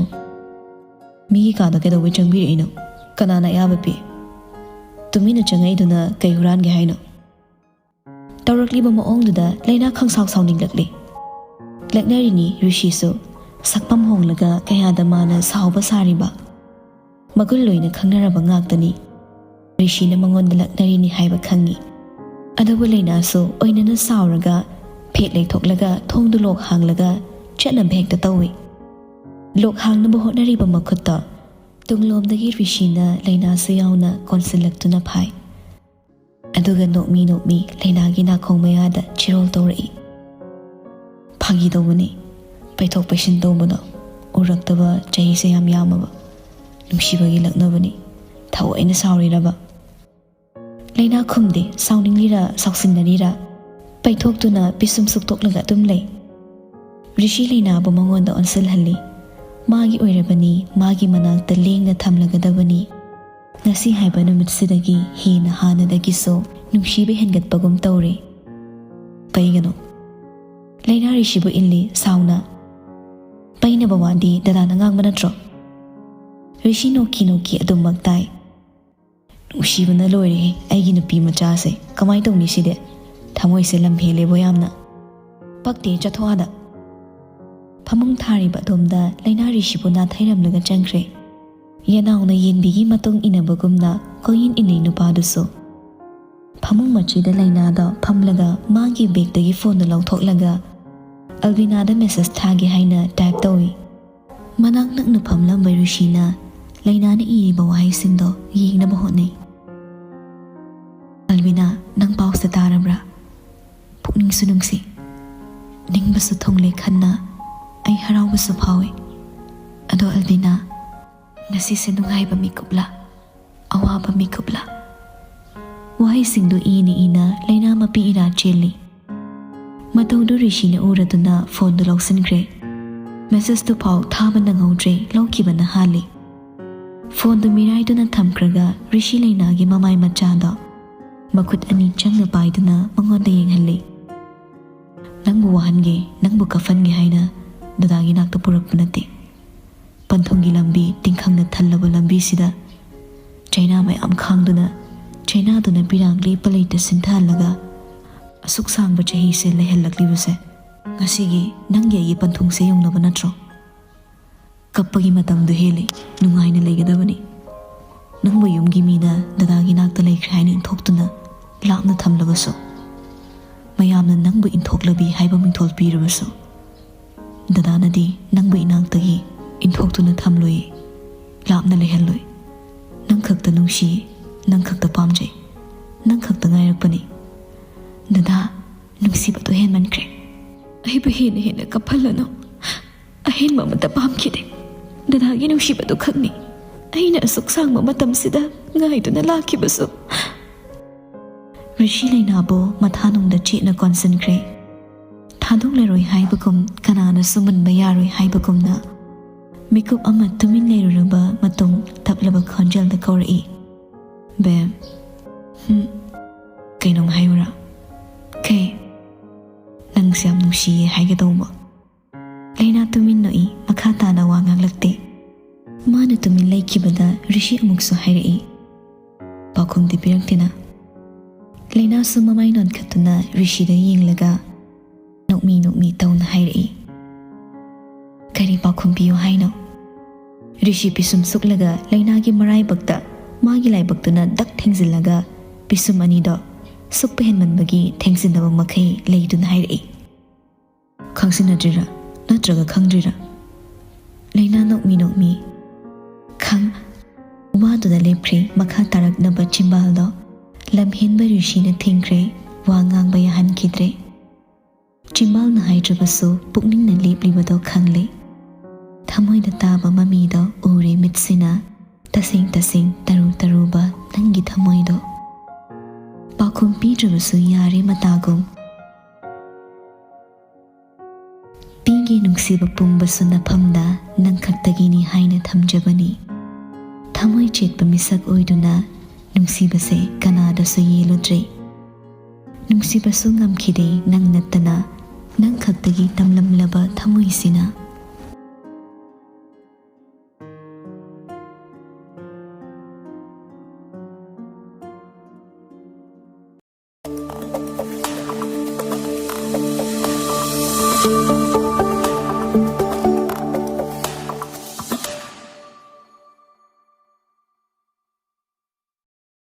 "ꯃꯤꯒꯤ ꯀꯥꯗ ꯀꯩꯗꯧꯕꯩ ꯆꯪꯕꯤꯔꯛꯏꯅꯣ? ꯀꯅꯥꯅ ꯑꯌꯥꯕ ꯄꯤ? ꯇꯨꯃꯤꯟꯅ ꯆꯪꯉꯛꯏꯗꯨꯅ ꯀꯩ ꯍꯨꯔꯥꯟꯒꯦ ꯍꯥꯏꯅꯣ?" ꯇꯧꯔꯛꯂꯤꯕ ꯃꯑꯣꯡꯗꯨꯗ ꯂꯩꯅꯥ ꯈꯪꯁꯥꯎ ꯁꯥꯎꯅꯤꯡꯂꯛꯂꯦ꯫ ꯂꯛꯅꯔꯤꯅꯤ ꯔꯤꯁꯤꯁꯨ, ꯁꯛꯐꯝ ꯍꯣꯡꯂꯒ ꯀꯌꯥꯗ ꯃꯥꯅ ꯁꯥꯎꯕ ꯁꯥꯔꯤꯕ꯫ ꯃꯒꯨꯟ ꯂꯣꯏꯅ ꯈꯪꯅꯔꯕ ꯉꯥꯛꯇꯅꯤ꯫ ꯔꯤꯁꯤꯅ ꯃꯉꯣꯟꯗ ꯂꯛꯅꯔꯤꯅꯤ ꯍꯥꯏꯕ ꯈꯪꯉꯤ꯫ ꯑꯗꯨꯕꯨ ꯂꯩꯅꯥꯁꯨ ꯑꯣꯏꯅꯅ ꯁꯥꯎꯔꯒ ꯐꯦꯠ ꯂꯩꯊꯣꯛꯂꯒ ꯊꯣꯡꯗꯨ ꯂꯣꯛ ꯍꯥꯡꯂꯒ ꯆꯠꯅꯕ ꯍꯦꯛꯇ ꯇꯧꯏ꯫ ꯂꯣꯛ ꯍꯥꯡꯅꯕ ꯍꯣꯠꯅꯔꯤꯕ ꯃꯈꯨꯠꯇꯣ ꯇꯨꯡꯂꯣꯝꯗꯒꯤ ꯔꯤꯁꯤꯅ ꯂꯩꯅꯥꯁꯨ ꯌꯥꯎꯅ ꯀꯣꯟꯁꯤꯜꯂꯛꯇꯨꯅ ꯐꯥꯏ꯫ ꯑꯗꯨꯒ ꯅꯣꯛꯃꯤ ꯅꯣꯛꯃꯤ ꯂꯩꯅꯥꯒꯤ ꯅꯥꯀꯣꯡ ꯃꯌꯥꯗ ꯆꯤꯔꯣꯜ ꯇꯧꯔꯛꯏ꯫ "ꯐꯥꯒꯤ ꯇꯧꯕꯅꯤ꯫ ꯄꯩꯊꯣꯛ ꯄꯩꯁꯤꯟ ꯇꯧꯕꯗꯣ ꯎꯔꯛꯇꯕ ꯆꯍꯤꯁꯦ ꯌꯥꯝ ꯌꯥꯝꯃꯕ꯫ ꯅꯨꯡꯁꯤꯕꯒꯤ ꯂꯛꯅꯕꯅꯤ꯫ ꯊꯑꯣꯏꯅ ꯁꯥꯎꯔꯤꯔꯕ?" ꯂꯩꯅꯥ ꯈꯨꯝꯗꯦ꯫ ꯁꯥꯎꯅꯤꯡꯂꯤꯔꯥ, ꯁꯥꯎꯁꯤꯟꯅꯔꯤꯔꯥ, ꯄꯩꯊꯣꯛꯇꯨꯅ ꯄꯤꯁꯨꯝ ꯁꯨꯛꯇꯣꯛꯂꯒ ꯑꯗꯨꯝ ꯂꯩ꯫ ꯔꯤꯁꯤ ꯂꯩꯅꯥꯕꯨ ꯃꯉꯣꯟꯗ ꯑꯣꯟꯁꯤꯜꯍꯜꯂꯤ꯫ ꯃꯥꯒꯤ ꯑꯣꯏꯔꯕꯅꯤ, ꯃꯥꯒꯤ ꯃꯅꯥꯛꯇ ꯂꯦꯡꯅ ꯊꯝꯂꯒꯗꯕꯅꯤ꯫ ꯉꯁꯤ ꯍꯥꯏꯕ ꯅꯨꯃꯤꯠꯁꯤꯗꯒꯤ ꯍꯦꯟꯅ ꯍꯥꯟꯅꯗꯒꯤꯁꯨ ꯅꯨꯡꯁꯤꯕ ꯍꯦꯟꯒꯠꯄꯒꯨꯝ ꯇꯧꯔꯦ꯫ ꯄꯩꯒꯅꯨ꯫ ꯂꯩꯅꯥ ꯔꯤꯁꯤꯕꯨ ꯏꯜꯂꯤ ꯁꯥꯎꯅ꯫ "ꯄꯩꯅꯕ ꯋꯥꯗꯤ ꯗꯗꯥꯅ ꯉꯥꯡꯕ ꯅꯠꯇ꯭ꯔꯣ?" ꯔꯤꯁꯤ ꯅꯣꯛꯀꯤ ꯅꯣꯛꯀꯤ ꯑꯗꯨꯃꯛ ꯇꯥꯏ꯫ "ꯅꯨꯡꯁꯤꯕꯅ ꯂꯣꯏꯔꯦꯍꯦ ꯑꯩꯒꯤ ꯅꯨꯄꯤ ꯃꯆꯥꯁꯦ꯫ ꯀꯃꯥꯏ ꯇꯧꯅꯤ ꯁꯤꯗꯤ? ꯊꯃꯣꯏꯁꯦ ꯂꯝ ꯍꯦꯜꯂꯦꯕꯣ ꯌꯥꯝꯅ꯫ ꯄꯛꯇꯦ, ꯆꯠꯊꯣꯛ ꯑꯥꯗ꯫" ꯐꯃꯨꯡ ꯊꯥꯔꯤꯕ ꯑꯗꯣꯝꯗ ꯂꯩꯅꯥ ꯔꯤꯁꯤꯕꯨ ꯅꯥꯊꯩꯔꯝꯂꯒ ꯆꯪꯈ꯭ꯔꯦ꯫ ꯌꯦꯅꯥꯎꯅ ꯌꯦꯟꯕꯤꯒꯤ ꯃꯇꯨꯡ ꯏꯟꯅꯕꯒꯨꯝꯅ ꯀꯣꯏꯌꯤꯟ ꯏꯟꯅꯩ ꯅꯨꯄꯥꯗꯨꯁꯨ꯫ ꯐꯃꯨꯡ ꯃꯆꯤꯗ ꯂꯩꯅꯥꯗ ꯐꯝꯂꯒ ꯃꯥꯒꯤ ꯕꯦꯒꯇꯒꯤ ꯐꯣꯟꯗꯨ ꯂꯧꯊꯣꯛꯂꯒ ꯑꯜꯕꯤꯅꯥꯗ ꯃꯦꯁꯦꯖ ꯊꯥꯒꯦ ꯍꯥꯏꯅ ꯇꯥꯏꯞ ꯇꯧꯏ꯫ ꯃꯅꯥꯛ ꯅꯛꯅ ꯐꯝꯂꯝꯕ ꯔꯤꯁꯤꯅ ꯂꯩꯅꯥꯅ ꯏꯔꯤꯕ ꯋꯥꯍꯩꯁꯤꯡꯗꯣ ꯌꯦꯡꯅꯕ ꯍꯣꯠꯅꯩ꯫ "ꯑꯜꯕꯤꯅꯥ, ꯅꯪ ꯄꯥꯎꯁꯦ ꯇꯥꯔꯕ꯭ꯔꯥ? ꯄꯨꯛꯅꯤꯡꯁꯨ ꯅꯨꯡꯁꯤ, ꯅꯤꯡꯕꯁꯨ ꯊꯨꯡꯂꯦ ꯈꯟꯅ ꯑꯩ ꯍꯔꯥꯎꯕꯁꯨ ꯐꯥꯎꯏ꯫ ꯑꯗꯣ ꯑꯜꯕꯤꯅꯥ, ꯉꯁꯤꯁꯦ ꯅꯨꯡꯉꯥꯏꯕ ꯃꯤꯀꯨꯞꯂꯥ, ꯑꯋꯥꯕ ꯃꯤꯀꯨꯞꯂꯥ?" ꯋꯥꯍꯩꯁꯤꯡꯗꯨ ꯏꯅ ꯏꯅ ꯂꯩꯅꯥ ꯃꯄꯤ ꯏꯔꯥ ꯆꯦꯜꯂꯤ꯫ ꯃꯇꯧꯗꯨ ꯔꯤꯁꯤꯅ ꯎꯔꯗꯨꯅ ꯐꯣꯟꯗꯨ ꯂꯧꯁꯤꯟꯈ꯭ꯔꯦ꯫ ꯃꯦꯁꯦꯖꯇꯨ ꯐꯥꯎ ꯊꯥꯕ ꯅꯪꯍꯧꯗ꯭ꯔꯦ, ꯂꯧꯈꯤꯕꯅ ꯍꯥꯜꯂꯤ꯫ ꯐꯣꯟꯗꯨ ꯃꯤꯔꯥꯏꯗꯨꯅ ꯊꯝꯈ꯭ꯔꯒ ꯔꯤꯁꯤ ꯂꯩꯅꯥꯒꯤ ꯃꯃꯥꯏ ꯃꯆꯥꯗꯣ ꯃꯈꯨꯠ ꯑꯅꯤ ꯆꯪꯅ ꯄꯥꯏꯗꯨꯅ ꯃꯉꯣꯟꯗ ꯌꯦꯡꯍꯜꯂꯤ꯫ "ꯅꯪꯕꯨ ꯋꯥꯍꯟꯒꯦ, ꯅꯪꯕꯨ ꯀꯞꯍꯟꯒꯦ ꯍꯥꯏꯅ ꯗꯗꯥꯒꯤ ꯅꯥꯛꯇ ꯄꯨꯔꯛꯄ ꯅꯠꯇꯦ꯫ ꯄꯟꯊꯨꯡꯒꯤ ꯂꯝꯕꯤ ꯇꯤꯡꯈꯪꯅ ꯊꯜꯂꯕ ꯂꯝꯕꯤꯁꯤꯗ ꯆꯩꯅꯥ ꯃꯌꯥꯝ ꯈꯥꯡꯗꯨꯅ, ꯆꯩꯅꯥꯗꯨꯅ ꯄꯤꯔꯥꯡ ꯂꯦꯞꯄ ꯂꯩꯇ ꯁꯤꯟꯊꯍꯜꯂꯒ ꯑꯁꯨꯛ ꯁꯥꯡꯕ ꯆꯍꯤꯁꯦ ꯂꯩꯍꯜꯂꯛꯂꯤꯕꯁꯦ ꯉꯁꯤꯒꯤ ꯅꯪꯒꯤ ꯑꯩꯒꯤ ꯄꯟꯊꯨꯡꯁꯦ ꯌꯧꯅꯕ ꯅꯠꯇ꯭ꯔꯣ? ꯀꯞꯄꯒꯤ ꯃꯇꯝꯗꯨ ꯍꯦꯜꯂꯦ, ꯅꯨꯡꯉꯥꯏꯅ ꯂꯩꯒꯗꯕꯅꯤ꯫ ꯅꯪꯕꯨ ꯌꯨꯝꯒꯤ ꯃꯤꯅ ꯗꯗꯥꯒꯤ ꯅꯥꯛꯇ ꯂꯩꯈ꯭ꯔꯦ ꯍꯥꯏꯅ ꯏꯟꯊꯣꯛꯇꯨꯅ ꯂꯥꯞꯅ ꯊꯝꯂꯕꯁꯨ, ꯃꯌꯥꯝꯅ ꯅꯪꯕꯨ ꯏꯟꯊꯣꯛꯂꯕꯤ ꯍꯥꯏꯕ ꯃꯤꯡꯊꯣꯜ ꯄꯤꯔꯕꯁꯨ, ꯗꯗꯥꯅꯗꯤ ꯅꯪꯕꯨ ꯏꯅꯥꯛꯇꯒꯤ ꯏꯟꯊꯣꯛꯇꯨꯅ ꯊꯝꯂꯣꯏ, ꯂꯥꯞꯅ ꯂꯩꯍꯜꯂꯣꯏ꯫ ꯅꯪ ꯈꯛꯇ ꯅꯨꯡꯁꯤ, ꯅꯪ ꯈꯛꯇ ꯄꯥꯝꯖꯩ, ꯅꯪ ꯈꯛꯇ ꯉꯥꯏꯔꯛꯄꯅꯤ꯫ ꯗꯗꯥ, ꯅꯨꯡꯁꯤꯕꯗꯣ ꯍꯦꯟꯃꯟꯈ꯭ꯔꯦ꯫ ꯑꯩꯕꯨ ꯍꯦꯟꯅ ꯍꯦꯟꯅ ꯀꯞꯍꯜꯂꯅꯨ꯫ ꯑꯍꯦꯟꯕ ꯑꯃꯠꯇ ꯄꯥꯝꯈꯤꯗꯦ꯫ ꯗꯗꯥꯒꯤ ꯅꯨꯡꯁꯤꯕꯗꯨ ꯈꯛꯅꯤ ꯑꯩꯅ ꯑꯁꯨꯛ ꯁꯥꯡꯕ ꯃꯇꯝꯁꯤꯗ ꯉꯥꯏꯗꯨꯅ ꯂꯥꯛꯈꯤꯕꯁꯨ꯫ ꯔꯤꯁꯤ ꯂꯩꯅꯥꯕꯨ ꯃꯊꯥꯅꯨꯡꯗ ꯆꯦꯠꯅ ꯀꯣꯟꯁꯤꯟꯈ꯭ꯔꯦ꯫ ꯊꯥꯗꯣꯛꯂꯔꯣꯏ ꯍꯥꯏꯕꯒꯨꯝ, ꯀꯅꯥꯅꯁꯨ ꯃꯨꯟꯕ ꯌꯥꯔꯣꯏ ꯍꯥꯏꯕꯒꯨꯝꯅ, ꯃꯤꯀꯨꯞ ꯑꯃ ꯇꯨꯃꯤꯟ ꯂꯩꯔꯨꯔꯕ ꯃꯇꯨꯡ, ꯇꯞꯂꯕ ꯈꯣꯟꯖꯦꯜꯗ ꯀꯧꯔꯛꯏ, "ꯕꯦꯝ, ꯍꯨꯝ, ꯀꯩꯅꯣꯝ ꯍꯥꯏꯌꯨꯔꯥ?" "ꯀꯩ?" "ꯅꯪꯁꯦ ꯌꯥꯝ ꯅꯨꯡꯁꯤꯌꯦ ꯍꯥꯏꯒꯦ ꯇꯧꯕ꯫" ꯂꯩꯅꯥ ꯇꯨꯃꯤꯟ ꯅꯣꯛꯏ, ꯃꯈꯥ ꯇꯥꯅ ꯋꯥ ꯉꯥꯡꯂꯛꯇꯦ꯫ ꯃꯥꯅ ꯇꯨꯃꯤꯟ ꯂꯩꯈꯤꯕꯗ ꯔꯤꯁꯤ ꯑꯃꯨꯛꯁꯨ ꯍꯥꯏꯔꯛꯏ, "ꯄꯥꯎꯈꯨꯝꯗꯤ ꯄꯤꯔꯛꯇꯦꯅ?" ꯂꯩꯅꯥꯁꯨ ꯃꯃꯥꯏ ꯅꯣꯟꯈꯠꯇꯨꯅ ꯔꯤꯁꯤꯗ ꯌꯦꯡꯂꯒ ꯅꯣꯛꯃꯤ ꯅꯣꯛꯃꯤ ꯇꯧꯅ ꯍꯥꯏꯔꯛꯏ, "ꯀꯔꯤ ꯄꯥꯎꯈꯨꯝ ꯄꯤꯌꯨ ꯍꯥꯏꯅꯣ?" ꯔꯤꯁꯤ ꯄꯤꯁꯨꯝ ꯁꯨꯛꯂꯒ ꯂꯩꯅꯥꯒꯤ ꯃꯔꯥꯏꯕꯛꯇ ꯃꯥꯒꯤ ꯂꯥꯏꯕꯛꯇꯨꯅ ꯗꯛ ꯊꯦꯡꯖꯤꯜꯂꯒ, ꯄꯤꯁꯨꯝ ꯑꯅꯤꯗꯣ ꯁꯨꯛꯄ ꯍꯦꯟꯃꯟꯕꯒꯤ ꯊꯦꯡꯖꯤꯟꯅꯕ ꯃꯈꯩ ꯂꯩꯗꯨꯅ ꯍꯥꯏꯔꯛꯏ, "ꯈꯪꯁꯤꯟꯅꯗ꯭ꯔꯤꯔꯥ? ꯅꯠꯇ꯭ꯔꯒ ꯈꯪꯗ꯭ꯔꯤꯔꯥ?" ꯂꯩꯅꯥ ꯅꯣꯛꯃꯤ ꯅꯣꯛꯃꯤ, "ꯈꯪ꯫" ꯋꯥꯗꯨꯗ ꯂꯦꯞꯈ꯭ꯔꯦ꯫ ꯃꯈꯥ ꯇꯥꯔꯛꯅꯕ ꯆꯤꯝꯕꯥꯜꯗꯣ ꯂꯝꯍꯦꯟꯕ ꯔꯤꯁꯤꯅ ꯊꯤꯡꯈ꯭ꯔꯦ꯫ ꯋꯥ ꯉꯥꯡꯕ ꯌꯥꯍꯟꯈꯤꯗ꯭ꯔꯦ꯫ ꯆꯤꯝꯕꯥꯜꯅ ꯍꯥꯏꯗ꯭ꯔꯕꯁꯨ ꯄꯨꯛꯅꯤꯡꯅ ꯂꯦꯞꯂꯤꯕꯗꯣ ꯈꯪꯂꯦ꯫ ꯊꯃꯣꯏꯗ ꯇꯥꯕ ꯃꯃꯤꯗꯣ ꯎꯔꯦ ꯃꯤꯠꯁꯤꯅ, ꯇꯁꯦꯡ ꯇꯁꯦꯡ ꯇꯔꯨ ꯇꯔꯨꯕ ꯅꯪꯒꯤ ꯊꯃꯣꯏꯗꯣ꯫ ꯄꯥꯎꯈꯨꯝ ꯄꯤꯗ꯭ꯔꯕꯁꯨ ꯌꯥꯔꯦ ꯃꯇꯥꯒꯨꯝ꯫ ꯄꯤꯒꯦ ꯅꯨꯡꯁꯤꯕ ꯄꯨꯝꯕꯁꯨ ꯅꯐꯝꯗ ꯅꯪ ꯈꯛꯇꯒꯤꯅꯤ ꯍꯥꯏꯅ ꯊꯝꯖꯕꯅꯤ꯫ ꯊꯃꯣꯏ ꯆꯦꯠꯄ ꯃꯤꯁꯛ ꯑꯣꯏꯗꯨꯅ ꯅꯨꯡꯁꯤꯕꯁꯦ ꯀꯅꯥꯗꯁꯨ ꯌꯦꯜꯂꯨꯗ꯭ꯔꯦ꯫ ꯅꯨꯡꯁꯤꯕꯁꯨ ꯉꯝꯈꯤꯗꯦ ꯅꯪ ꯅꯠꯇꯅ, ꯅꯪ ꯈꯛꯇꯒꯤ ꯇꯝꯂꯝꯂꯕ ꯊꯃꯣꯏꯁꯤꯅ꯫